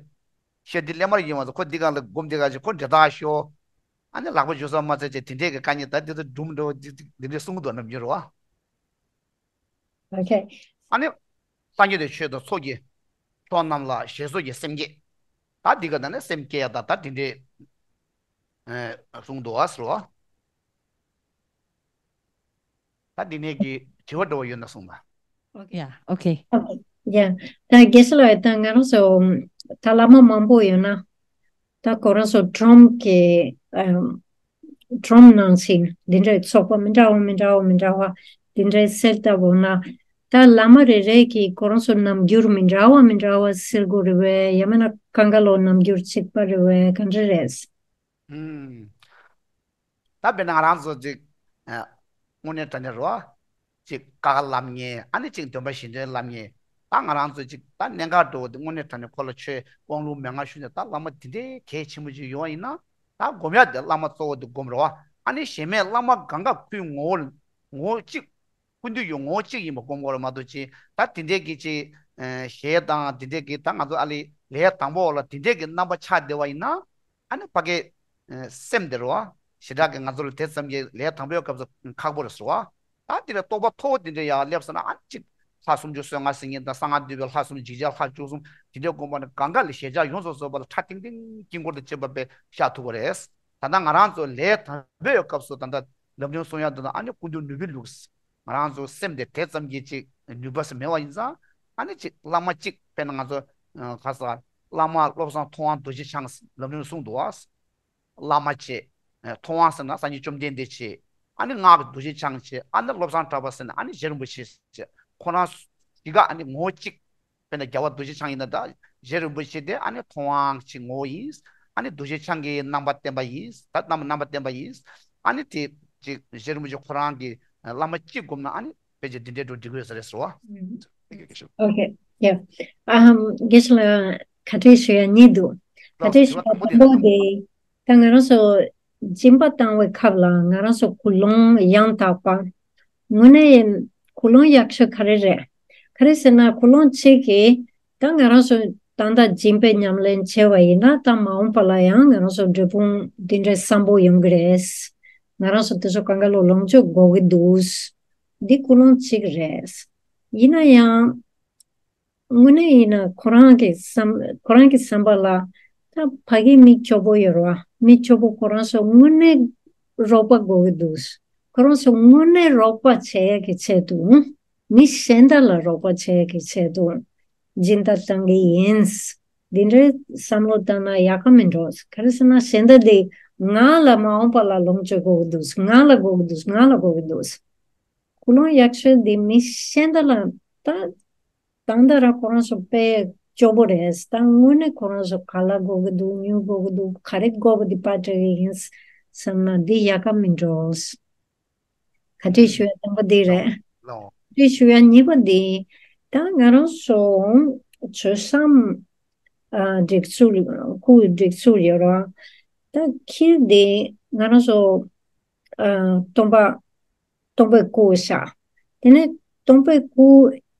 ཤོར་དེ་སླེབས་མར་ཡིན་བ་ཟེར་ཁོ་འདི་སྒང་ལ་སྒོམ་དེ་ག་ཅིག་ཁོ་འདྲི་རྟགས་ཤོར། ཨ་ནི་ལག་པ་འཇུ་ས་མ་ཚད་ཅིག་དེ་འདྲས་ཀྱི་དཀའ་ངལ་ད་འདི་ཚོ་སྒྲུང་འདྲ་བོ་འདི་འདི་འདྲས་གསུང་གི་འདུག་ནམ་རྒྱུན་རེད་བ། Okay. ཨ་ནི། སངས་རྒྱས་དེ་ཆོས་དང་ཚོགས་ཀྱི་མཆོག་རྣམས་ལ་ཞེས་སོགས་ཀྱི་སེམས་བསྐྱེད། ད་འདི་ག་ད་ནི་སེམས་བསྐྱེད་ཡ་ད་ད་འདི་འདྲས་ཨེ་གསུངས་འདུག་ཨ་ཟེར་བ། ད་འདི་ནས་ཀྱི་དྲི་བ་འདྲ་བོ་ཡོད་ན་གསུངས་ན། Okay. Yeah, okay. Okay. Yeah. ད་དགེ་བཤེས་ལགས་ད་ང་རང་ཚོ་ད་བླ་མ་མང་པོ་ཡོད་ན། ད་ཁོ་རང་ཚོ་སྒྲོམ་གྱི་ཨམ། སྒྲོམ་ནང་བཞིན་འདི་འདྲའི་ཚོགས་པ་མི་འདྲ་བ་མི་འདྲ་བ་མི་འདྲ་བ་འདི་འདྲའི་གསལ་བཏབ་འོང་ན། ད་བླ་མ་རེ་རེ་གིས་ཁོ་རང་ཚོ་རྣམ་འགྱུར་མི་འདྲ་བ་མི་འདྲ་བ་གསལ་དགོས་རེད་བས། ཡང་མིན་ན་གང་ག་ལོ་རྣམ་འགྱུར་གཅིག་པ་རེད་བས། ག་འདྲ་རེད། ཨུམ། ད་དཔེར་ན་ང་རང་ཚོ་ཅིག་ཨ། དངོས་གནས་དྲང་གནས་རེད་བ། ཅིག་ཀ་ཁ་ལབ་མཁན། ཨ་ནི་ཅིག་འདོན་པ་བཞེས་འདོན་ལབ་མཁན། ད་ང་རང་ཚོ་ཅིག་ད་གནད་འགག་འགྲོ་བ་དེ་དངོས་གནས་དྲང་གནས་ཁོ་ལ་ཆོས་དབང་ལུང་མན་ངག་ཞུས་ནས་ད་བླ་མ་དེ་འདྲའི་གལ་ཆེན་པོ་ཅིག་ཡོང་བ་ཡིན་ན། ད་སྒོམ་ཡ་དེ་བླ་མ་གཙོ་བོ་དེ་སྒོམ་རེད་བ། ཨ་ནི་གཞན་མའི་བླ་མ་གང་ག་ཁོའི་ངོ་བོ་ངོ་བོ་གཅིག་ཀུན་འདུས་ཀྱི་ངོ་བོ་གཅིག་ཡིན་པ་སྒོམ་དགོས་རེད་མ་གཏོགས་ཅིག་ད་དེ་འདྲའི་གི་ཅིག་ཨ། གཞས་དང་དེ་འདྲའི་གི་ད་ང་ཚོ་ཨ་ལི་ལས་དང་པོ་ལ་དེ་འདྲའི་གི་རྣམ་པ་ཆགས་བསྡད་པ་ཡིན་ན། ཨ་ནི་ཕ་གི་ཨ། སེམས་དེ་རེད་བ། ཞེ་དྲག་གི་ང་ཚོ་ལ་དེ་ཙམ་གྱི་ལས་དང་པོའི་སྐབས་སུ་ཁག་པོ་རེད་ཟེར་བ། ད་དེ་ལ་རྟོགས་པ་མཐོ་བོ་དེ་འདྲ་ཡར་སླེབས་སོང་ན། ཨ་ནི་ཅིག་ལྷ་སུམ་ཅུ་སོ་ལྔ་ཟེར་མཁན་དང་གསང་སྔགས་འདུས་པའི་ལྷ་སུམ་ཅུ་བརྒྱད་བརྒྱ་ལྷ་བཅུ་གསུམ་དེ་འདྲའི་སྒོམ་པ་ནི་གང་ག་ལས་ཞེ་བྱ་ཡོངས་སུ་རྫོགས་པ་ལ་ཁྲ་ཐིང་ཐིང་དཀྱིལ་འཁོར་དང་བཅས་པ་དཔེ་ཤར་ཐུབ་པ་རེད། ད་ལྟ་ང་རང་ཚོ་ལས་དང་པོའི་སྐབས་སུ་ད་ལྟ་ལམ་རིམ་གསུང་ཡག་འདུག་ན། ཨ་ནི་ཀུན་འདུས་ནུས་པའི་ལུགས། ང་རང་ཚོ་སེམས་དེ་དེ་ཙམ་གྱི་ཅིག་ནུས་པ་ཟེར་མེད་པ་ཡིན་ཙང་། ཨ་ནི་ཅིག་བླ་མ་གཅིག་དཔེར་ན་ང་ཚོ་ཨ། ག་ས་བླ་མ་བློ་བཟང་ཐུབ་དབང་རྡོ་རྗེ་འཆང་ལམ་རིམ་གསུངས་འདུག་བ། བླ་མ་བྱས། ཨ། ཐུབ་དབང་ཟེར་ན་སངས་རྒྱས་བཅོམ་ལྡན་འདས་བྱས། ཨ་ནི་སྔགས་ཀྱི་རྡོ་རྗེ་འཆང་བྱས། ཨ་ནི་བློ་བཟང་གྲགས་པ་ཟེར་ན་ཨ་ནི་རྗེ་རིན་པོ་ཆེ་བྱས། ཁོ་རང་བཞི་ཀ་ཨ་ནི་ངོ་བོ་གཅིག་དཔེར་ན་རྒྱལ་བ་རྡོ་རྗེ་འཆང་ཡིན་ན་ད་རྗེ་རིན་པོ་ཆེ་དེ་ཨ་ནི་ཐུབ་དབང་གི་ངོ་བོ་ཡིན། ཨ་ནི་རྡོ་རྗེ་འཆང་གི་རྣམ་པ་བསྟན་པ་ཡིན། ད་རྣམ་རྣམ་པ་བསྟན་པ་ཡིན། ཨ་ནི་དེ་ཅིག་རྗེ་རིན་པོ་ཆེ་ཁོ་རང་གི་བླ་མ་གཅིག་བསྒོམས་ན་ཨ་ནི་ཕལ་ཆེར་འདི་འདྲའི་འགྲོ་འགྲིག་གི་ཡོད་ས་རེད་ཟེར་བ། Thank you, Geshe. Okay. Yeah. ཨམ། དགེ་བཤེས་ལགས་ག་འདྲས་ཞུ་ཡ་གཉིས་འདུག་ག་འདྲས་ཞུ་ཡ་དང་པོ་དེ་ད་ང་རང་ཚོ་སྦྱིན་པ་བཏང་བའི་སྐབས་ལ་ང་རང་ཚོ་ཀུན་སློང་ཡང་དག་པ། དངོས་གནས་ཀུན་སློང་ཡག་ཤོས་ག་རེ་རེད། ག་རེ་ཟེར་ན་ཀུན་སློང་གཅིག་གིས་ད་ང་རང་ཚོ་ད་ལྟ་སྦྱིན་པའི་ཉམས་ལེན་བྱས་པ་ཡིན་ན་ད་མ་འོངས་པ་ལ་ཡང་ང་རང་ཚོ་འབྲས་སྤུངས་འདི་འདྲའི་བཟང་པོ་ཡོང་གི་རེད། ང་རང་ཚོ་དེ་ཚོ་གང་ག་ལོ་ལོངས་སྤྱོད་དགོས་ཀྱི་འདུག་འདི་ཀུན་སློང་གཅིག་རེད། ཡིན་ན་ཡང་། དངོས་གནས་ཡིན་ན་ཁོ་རང་གི་བསམ་ཁོ་རང་གི་བསམ་པ་ལ་ད་ཕ་གི་མི་སྐྱོ་པོ་ཡོད་རེད་བ། མི་སྐྱོ་པོ་ཁོ་རང་ཚོ་དངོས་གནས་རོགས་པ་དགོས་ཀྱི་འདུག་ཁོ་རང་ཚོ་དངོས་གནས་རོགས་པ་བྱེད་ཡ་གི་ཆེད་དུ། མི་གཞན་དག་ལ་རོགས་པ་བྱེད་ཡ་གི་ཆེད་དུ་སྦྱིན་བདག་བཏང་གི་ཡིན། འདི་འདྲའི་བསམ་བློ་བཏང་ན་ཡག་ག་མི་འགྲོ། ག་རེ་ཟེར་ན་གཞན་དག་འདི་ང་ལ་མ་འོངས་པ་ལ་ལོངས་སྤྱོད་དགོས་ཀྱི་འདུག་ང་ལ་དགོས་ཀྱི་འདུག་ང་ལ་དགོས་ཀྱི་འདུག་ཀུན་སློང་ཡག་ཤོས་འདི་མི་གཞན་དག་ལ་ད། ད་ལྟ་རང་ཁོ་རང་ཚོ་དཔེ་སྐྱོ་པོ་རེད། ད་དངོས་གནས་ཁོ་རང་ཚོ་ག་ལ་དགོས་ཀྱི་འདུག་ཉོ་དགོས་ཀྱི་འདུག་ག་རེ་དགོས་པ་འདི་པ་སྤྲད་ཀྱི་ཡིན་བསམ་ན་འདི་ཡག་ག་མི་འགྲོ། ག་འདྲས་ཞུ་ཡ་དང་པོ་འདི་རེད། ག་འདྲས་ཞུ་ཡ་གཉིས་པ་འདི་ད་ང་རང་ཚོ་མཆོད་བཤམས་ཨ་སྒྲིག་ཚུལ་སྐུ་སྒྲིག་ཚུལ་ཡོད་ར། ད་ཁྱེད་འདི་ང་རང་ཚོ་ཨ་སྟོན་པ། སྟོན་པའི་སྐུ་བཞག་དེ་ནས་སྟོན་པའི་སྐུ་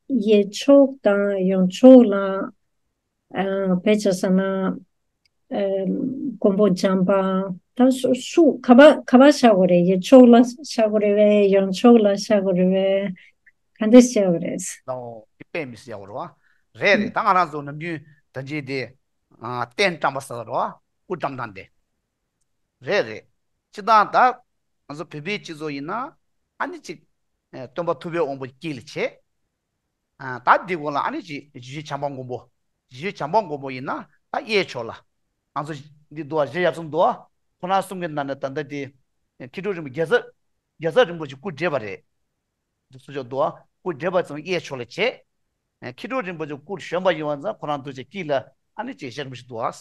གཡས་ཕྱོགས་དང་གཡོན་ཕྱོགས་ལ་ཨ་དཔེ་ཆ་བཞག་ན་ཨ་མགོན་པོ་བྱམས་པ་ད་སུ་སུ་ག་པ་ག་པ་བཞག་དགོས་རེད། གཡས་ཕྱོགས་ལ་བཞག་དགོས་རེད་བས། གཡོན་ཕྱོགས་ལ་བཞག་དགོས་རེད་བས། ག་འདྲས་བྱ་དགོས་རེད། ལའོ་དེ་དཔེ་མི་སྲིད་ཡག་པོ་རེད་བ། རེད་རེད། ད་ང་རང་ཚོ་ནམ་རྒྱུན་ད་ཅི་དེ་ཨ་རྟེན་བཀྲམ་པ་ཟེར་བ་རེད་བ། སྐུ་བཀྲམ་སྟངས་དེ། རེད་རེད། སྤྱིར་བཏང་ད་ང་ཚོ་བོད་པའི་སྤྱི་ཚོགས་ཡིན་ན་ཨ་ནི་ཅིག་ཨ་སྟོན་པ་ཐུབ་པའི་དབང་པོ་དཀྱིལ་ལ་བྱེད། ཨ་ད་འདི་གོང་ལ་ཨ་ནི་ཅིག་རྗེ་བྱམས་པ་མགོན་པོ། རྗེ་བྱམས་པ་མགོན་པོ་ཡིན་ན་ད་གཡས་ཕྱོགས་ལ། ང་ཚོ་འདི་འདུག་བ། རྗེ་ཡབ་སྲས་འདུག་བ། ཁོ་རང་གསུམ་གྱི་ནང་ནས་ད་ལྟ་དེ་མཁས་གྲུབ་རིན་པོ་རྒྱལ་ཚབ་རྒྱལ་ཚབ་རིན་པོ་ཆེ་སྐུ་བགྲེས་པ་རེད། འདི་སུ་ཕྱོགས་འདུག་བ། སྐུ་བགྲེས་པ་ཚོ་གཡས་ཕྱོགས་ལ་བྱེད། མཁས་གྲུབ་རིན་པོ་ཆེ་སྐུ་གཞོན་པ་ཡིན་པ་ཙང་ཁོ་རང་ཐུགས་རྗེ་སྐྱིད་ལ་ཨ་ནི་ཅིག་བཤད་རིན་པོ་ཆེ་འདུག་ཨ།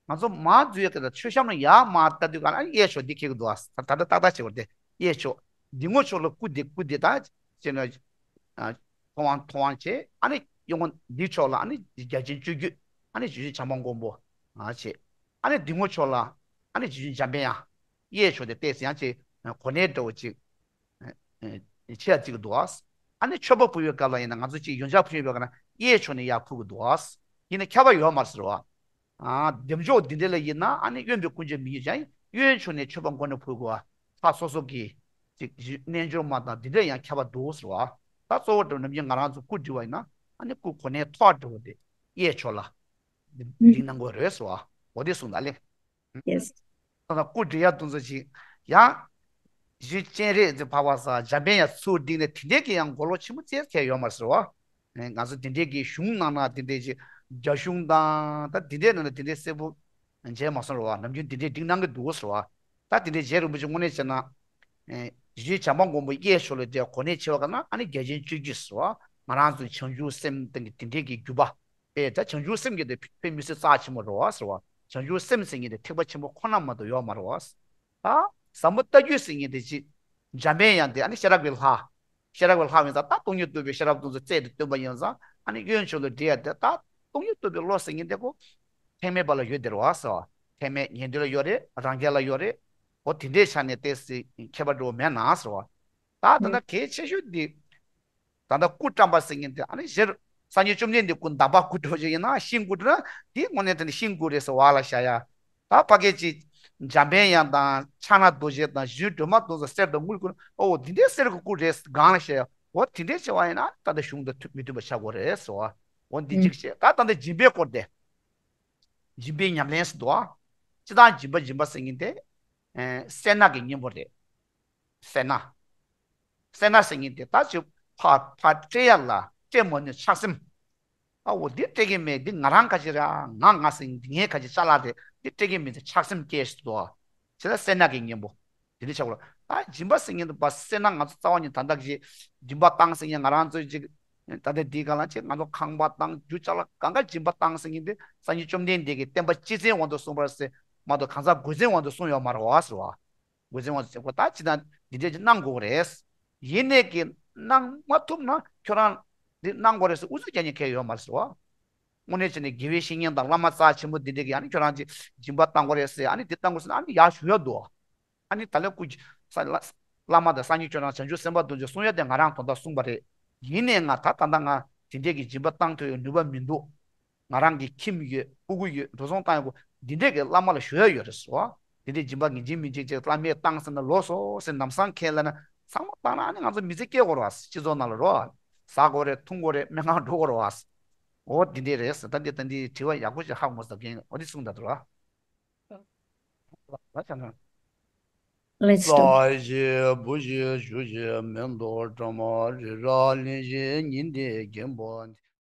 ང་ཚོ་མར་འཛུལ་ཡག་གི་ད་མཆོད་བཤམས་ལ་ཡར་མར་ལྟ་དུས་ག་ལ་ཨ་ནི་གཡས་ཕྱོགས་འདི་འཁེལ་གི་འདུག་ཨ། ད་ད་ལྟ་ཏག་ཏག་བྱེད་དགོས་རེད་དེ། གཡས་ཕྱོགས་འདི་ངོ་ཕྱོགས་ལ་སྐུ་འདི་སྐུ་འདི་ད་བྱས་ན། ཨ། ཐོག་དབང་ཐོག་དབང་བྱས། ཨ་ནི་གཡོན་ངོ་འདི་ཕྱོགས་ལ་ཨ་ནི་རྒྱ་ཆེན་སྤྱོད་བརྒྱུད། ཨ་ནི་རྗེ་བཙུན་བྱམས་པ་མགོན་པོ། ཨ་བྱས། ཨ་ནི་འདི་ངོ་ཕྱོགས་ལ་ཨ་ནི་རྗེ་བཙུན་འཇམ་དཔལ་དབྱངས། གཡས་ཕྱོགས་དེ་བལྟས་ཟིན་ཡང་ཅིག་གོ་གནས་འདྲ་བོ་ཅིག་ཨ་ཨ་ཆེ་ཡ་བརྩི་གི་འདུག་ཨ། ཨ་ནི་མཆོད་པ་ཕུལ་བའི་སྐབས་ལ་ཡིན་ན་ང་ཚོ་ཅིག་ཡོན་ཆབ་ཕུལ་བའི་སྐབས་ན་གཡས་ཕྱོགས་ནས་ཡར་ཕུལ་གི་འདུག་ཨ། ཡིན་ན་ཁྱབ་པ་ཡོད་མ་རེད་ཟེར་བ། ཨ། བདེ་མཆོག་འདི་འདྲ་ལ་ཡིན་ན་ཨ་ནི་གཡོན་པའི་སྐུ་མཆོད་མི་ཡོད་ཀྱང་གཡོན་ཕྱོགས་ནས་མཆོད་པ་མགོ་ནས་ཕུལ་དགོས་པ། ཕར་སོ་སོ་གི་ཅིག་རྣལ་འབྱོར་མ་དང་འདི་འདྲ་ཡང་ཁྱད་པར་འདུག་ཟེར་བ། ད་གཙོ་བོ་འདྲ་ནམ་རྒྱུན་ང་རང་ཚོ་སྐུ་བགྲེས་པ་ཡིན་ན་ཨ་ནི་སྐུ་གོ་གནས་མཐོ་བ་འདྲ་བོ་དེ་གཡས་ཕྱོགས་ལ་འདི་འདི་གནང་དགོས་རེད་ཟེར་བ། འོ་དེ་གསུངས་ད་ལེ། Yes. ད་ལྟ་སྐུ་བགྲེས་ཡ་དུང་ཚོ་ཞིག་ཡང་། གཞི་སྤྱན་རས་གཟིགས་འཕགས་པ་ས་འཇམ་དཔལ་ཡང་ཚུར་བསྡིགས་ནས་དེ་འདྲས་ཀྱི་ཡང་མགོ་ལོག་ཆེན་པོ་ཅེས་ཁྱད་ཡོད་མ་རེད་ཟེར་བ། ང་ཚོ་དེ་འདྲས་ཀྱི་གཞུང་ནང་ན་དེ་འདྲས་ཀྱི་རྒྱ་གཞུང་དང་ད་དེ་འདྲས་ནང་ན་དེ་འདྲས་གསལ་པོ་མཇལ་མ་སོང་རེད་བ། ནམ་རྒྱུན་དེ་འདྲས་བསྡིགས་གནང་གི་འདུག་ཟེར་བ། ད་དེ་འདྲས་མཇལ་རིན་པོ་ཆེ་དངོས་གནས་བྱས་ན། རྗེ་བཙུན་བྱམས་པ་མགོན་པོ་གཡས་ཕྱོགས་ལ་བསྡད་གོ་གནས་ཆེ་བ་ག་ན་ཨ་ནི་རྒྱ་ཆེན་སྤྱོད་བརྒྱུད་ཟེར་བ། ང་རང་ཚོ་བྱང་ཆུབ་སེམས་སྟེང་གི་དེ་འདྲས་ཀྱི་བརྒྱུད་པ། ཨེ་ད་བྱང་ཆུབ་སེམས་ཀྱི་དེ་དཔེ་མི་སྲིད་རྩ་ཆེན་པོ་རེད་བ་ཟེར་བ། བྱང་ཆུབ་སེམས་ཟེར་མཁན་དེ་ཐེག་པ་ཆེན་པོ་ཁོ་ན་མ་གཏོགས་ཡོད་མ་རེད་བ། ད་ཟབ་མོ་ལྟ་བརྒྱུད་ཟེར་མཁན་དེ་ཅི། འཇམ་པའི་དབྱངས་དེ་ཨ་ནི་ཤེས་རབ་ཀྱི་ལྷ། ཤེས་རབ་ཀྱི་ལྷ་བས་ད་ད་སྟོང་ཉིད་རྟོགས་པའི་ཤེས་རབ་དེ་ཚོ་རྩལ་དུ་བཏོན་པ་ཡིན་ཙང་ཨ་ནི་གཡོན་ཕྱོགས་ལ་བསྡད་ཡ་དེ་ད་སྟོང་ཉིད་རྟོགས་པའི་བློ་ཟེར་མཁན་དེ་ཁོ། ཐེག་དམན་པ་ལ་ཡོད་དེ་རེད་བ་ཟེར་བ། ཐེག་དམན་ཉན་ཐོས་ལ་ཡོད་རེད། རང་རྒྱལ་ལ་ཡོད་རེད། འོ་དེ་འདྲའི་ཆ་ནས་ཏོག་ཙམ་ཁྱད་པར་འགྲོ་བ་མེད་ན་ཟེར་བ། ད་ད་ལྟ་གལ་ཆེ་ཤོས་འདི། ད་ལྟ་སྐུ་བཀྲམ་པ་ཟེར་མཁན་དེ་ཨ་ནི་ཞེར། སངས་རྒྱས་བཅོམ་ལྡན་འདས་སྐུ་འདམ་བག་སྐུ་འདྲ་བོ་ཞིག་ཡིན་ན་ཤིང་སྐུ་འདྲ་ན་དེ་དངོས་གནས་དེ་ནི་ཤིང་སྐུ་རེད་ཟེར་བ་ལ་བཞག་ཡ། ད་ཕ་གི་ཅིག་འཇམ་པའི་དབྱངས་དང་ཕྱག་ན་རྡོ་རྗེ་དང་རྗེ་བཙུན་སྒྲོལ་མ་དེ་ཚོ་གསེར་དང་དངུལ་སྐུ་ན་ཨོ་འདི་འདྲའི་གསེར་གྱི་སྐུ་རེད་སྒང་ལ་བཞག་ཡ། འོ་དེ་འདྲའི་བྱས་པ་ཡིན་ན་ད་ལྟ་གཞུང་དང་མཐུན་མི་མཐུན་པ་ཆགས་དགོས་རེད་ཟེར་བ། འོ་འདི་གཅིག་བྱས་ད་ད་ལྟ་སྦྱིན་པའི་སྐོར་དེ། སྦྱིན་པའི་ཉམས་ལེན་ཟེར་འདུག་ཨ། སྤྱིར་བཏང་སྦྱིན་པ་སྦྱིན་པ་ཟེར་མཁན་དེ། ཨེ་སེར་སྣ་གི་གཉེན་པོ་རེད། སེར་སྣ། སེར་སྣ་ཟེར་མཁན་དེ་ད་ཅིག་ཕར་ཕར་སྤྲད་ཡ་ལ་སྤྲད་མ་ནུས་ཆགས་སེམས། ཨ་འོ་འདི་སྤྲད་ཀྱི་མེད་འདི་ང་རང་ག་ཅི་རེད་ང་ང་ཟེར་མཁན་འདི་ངའི་ག་ཅི་ཅ་ལག་རེད་འདི་སྤྲད་ཀྱི་མེད་ཟེར་ཆགས་སེམས་སྐྱེས་ཟེར་འདུག་ཨ། བྱས་ཙང་སེར་སྣ་གི་གཉེན་པོ། དེ་འདྲ་ཆགས་པ་ལ། ད་སྦྱིན་པ་ཟེར་མཁན་དེ་བ་སེར་སྣ་ང་ཚོ་རྩ་བ་ཉིད་ད་ལྟ་གི་སྦྱིན་པ་བཏང་ཟེར་མཁན་ང་རང་ཚོའི་ཅིག་ད་ལྟ་འདི་ག་ལ་ཅིག་ང་ཚོ་ཁང་པ་དང་རྒྱུ་ཅ་ལག་གང་ག་སྦྱིན་པ་བཏང་ཟེར་མཁན་དེ་སངས་རྒྱས་བཅོམ་ལྡན་འདས་ཀྱིས་བསྟན་པ་སྤྱི་བཙན་དབང་དུ་སོང་བར་ཟེར་མ་གཏོགས་གང་ཟག་གོས་བཙན་དབང་དུ་སོང་ཡོད་མ་རེད་བ་ཟེར་བ། གོས་བཙན་དབང་དུ་ཟེར་གོ་ད་ཅི་ད་འདི་འདྲ་ཅིག་གནང་དགོས་རེད། ཡིན་ནས་ཀྱི་གནང་མ་ཐུབ་ན་ཁྱོད་རང་འདི་གནང་དགོས་རེད་ཟེར་ཨུ་ཚུགས་རྒྱག་མཁན་གལ་ཡོད་མ་རེད་ཟེར་བ། དངོས་གནས་བྱས་ནས་དགེ་བའི་བཤེས་གཉེན་དང་བླ་མ་རྩ་ཆེན་པོ་འདི་འདྲ་གིས་ཨ་ནི་ཁྱོད་རང་ཅིག་སྦྱིན་པ་བཏང་དགོས་རེད་ཟེར་ཨ་ནི་འདི་བཏང་དགོས་ཟེར་ན་ཨ་ནི་ཡར་ཞུ་ཡ་འདུག་ཨ་ནི་ད་ལན་སྐུ་ས་བླ་བླ་མ་དང་སངས་རྒྱས་ཁྱོད་རང་བྱང་ཆུབ་སེམས་དཔའ་དེ་ཚོས་གསུང་ཡ་དེ་ང་རང་དོན་དག་གསུངས་པ་རེད། ཡིན་ནའི་ང་ད་ད་ལྟ་ང་དེ་འདྲས་ཀྱི་སྦྱིན་པ་བཏང་ཐུབ་ཡ་ནུས་པ་མི་འདུག་ང་རང་གི་ཁྱིམ་ཡོད་སྤུ་གུ་ཡོད་འགྲོ་སོང་བཏང་ཡ་གོ་འདི་འདྲས་ཀྱི་བླ་མ་ལ་ཞུ་ཡ་ཡོད་རེད་ཟེར་བ། དེ་འདྲས་སྦྱིན་པ་ངེས་ཅན་མི་འཇིགས་ཅེས་བླ་མས་བཏང་ཟེར་ན་ལོག་སོང་ཟེར་ལམ་སང་ཁས་ལེན་ན་ཚང་མ་བཏང་ན་ཨ་ནི་ང་ཚོ་མི་ཚེ་སྐྱེལ་དགོས་རེད་བ་སྤྱི་ཚོགས་ནང་ལ་རོ། ཟ་དགོས་རེད་འཐུང་དགོས་རེད་སྨན་ཁང་འགྲོ་དགོས་རེད་བ། འོ་འདི་འདྲས་རེད་ཟེར་ད་འདི་ད་འདི་དྲི་བ་ཡག་པོ་ཞིག་ཧ་གོ་མ་སོང་རྒན་འོ་འདི་གསུངས་ད་འདུག་ར། Let's do. ལྷ་ཞིག་བུ་ཞིག་གཞུ་ཞིག་མེ་ཏོག་སྒྲོལ་མ་རི་རབ་གླིང་བཞི་ཉི་ཟླའི་རྒན་པོ།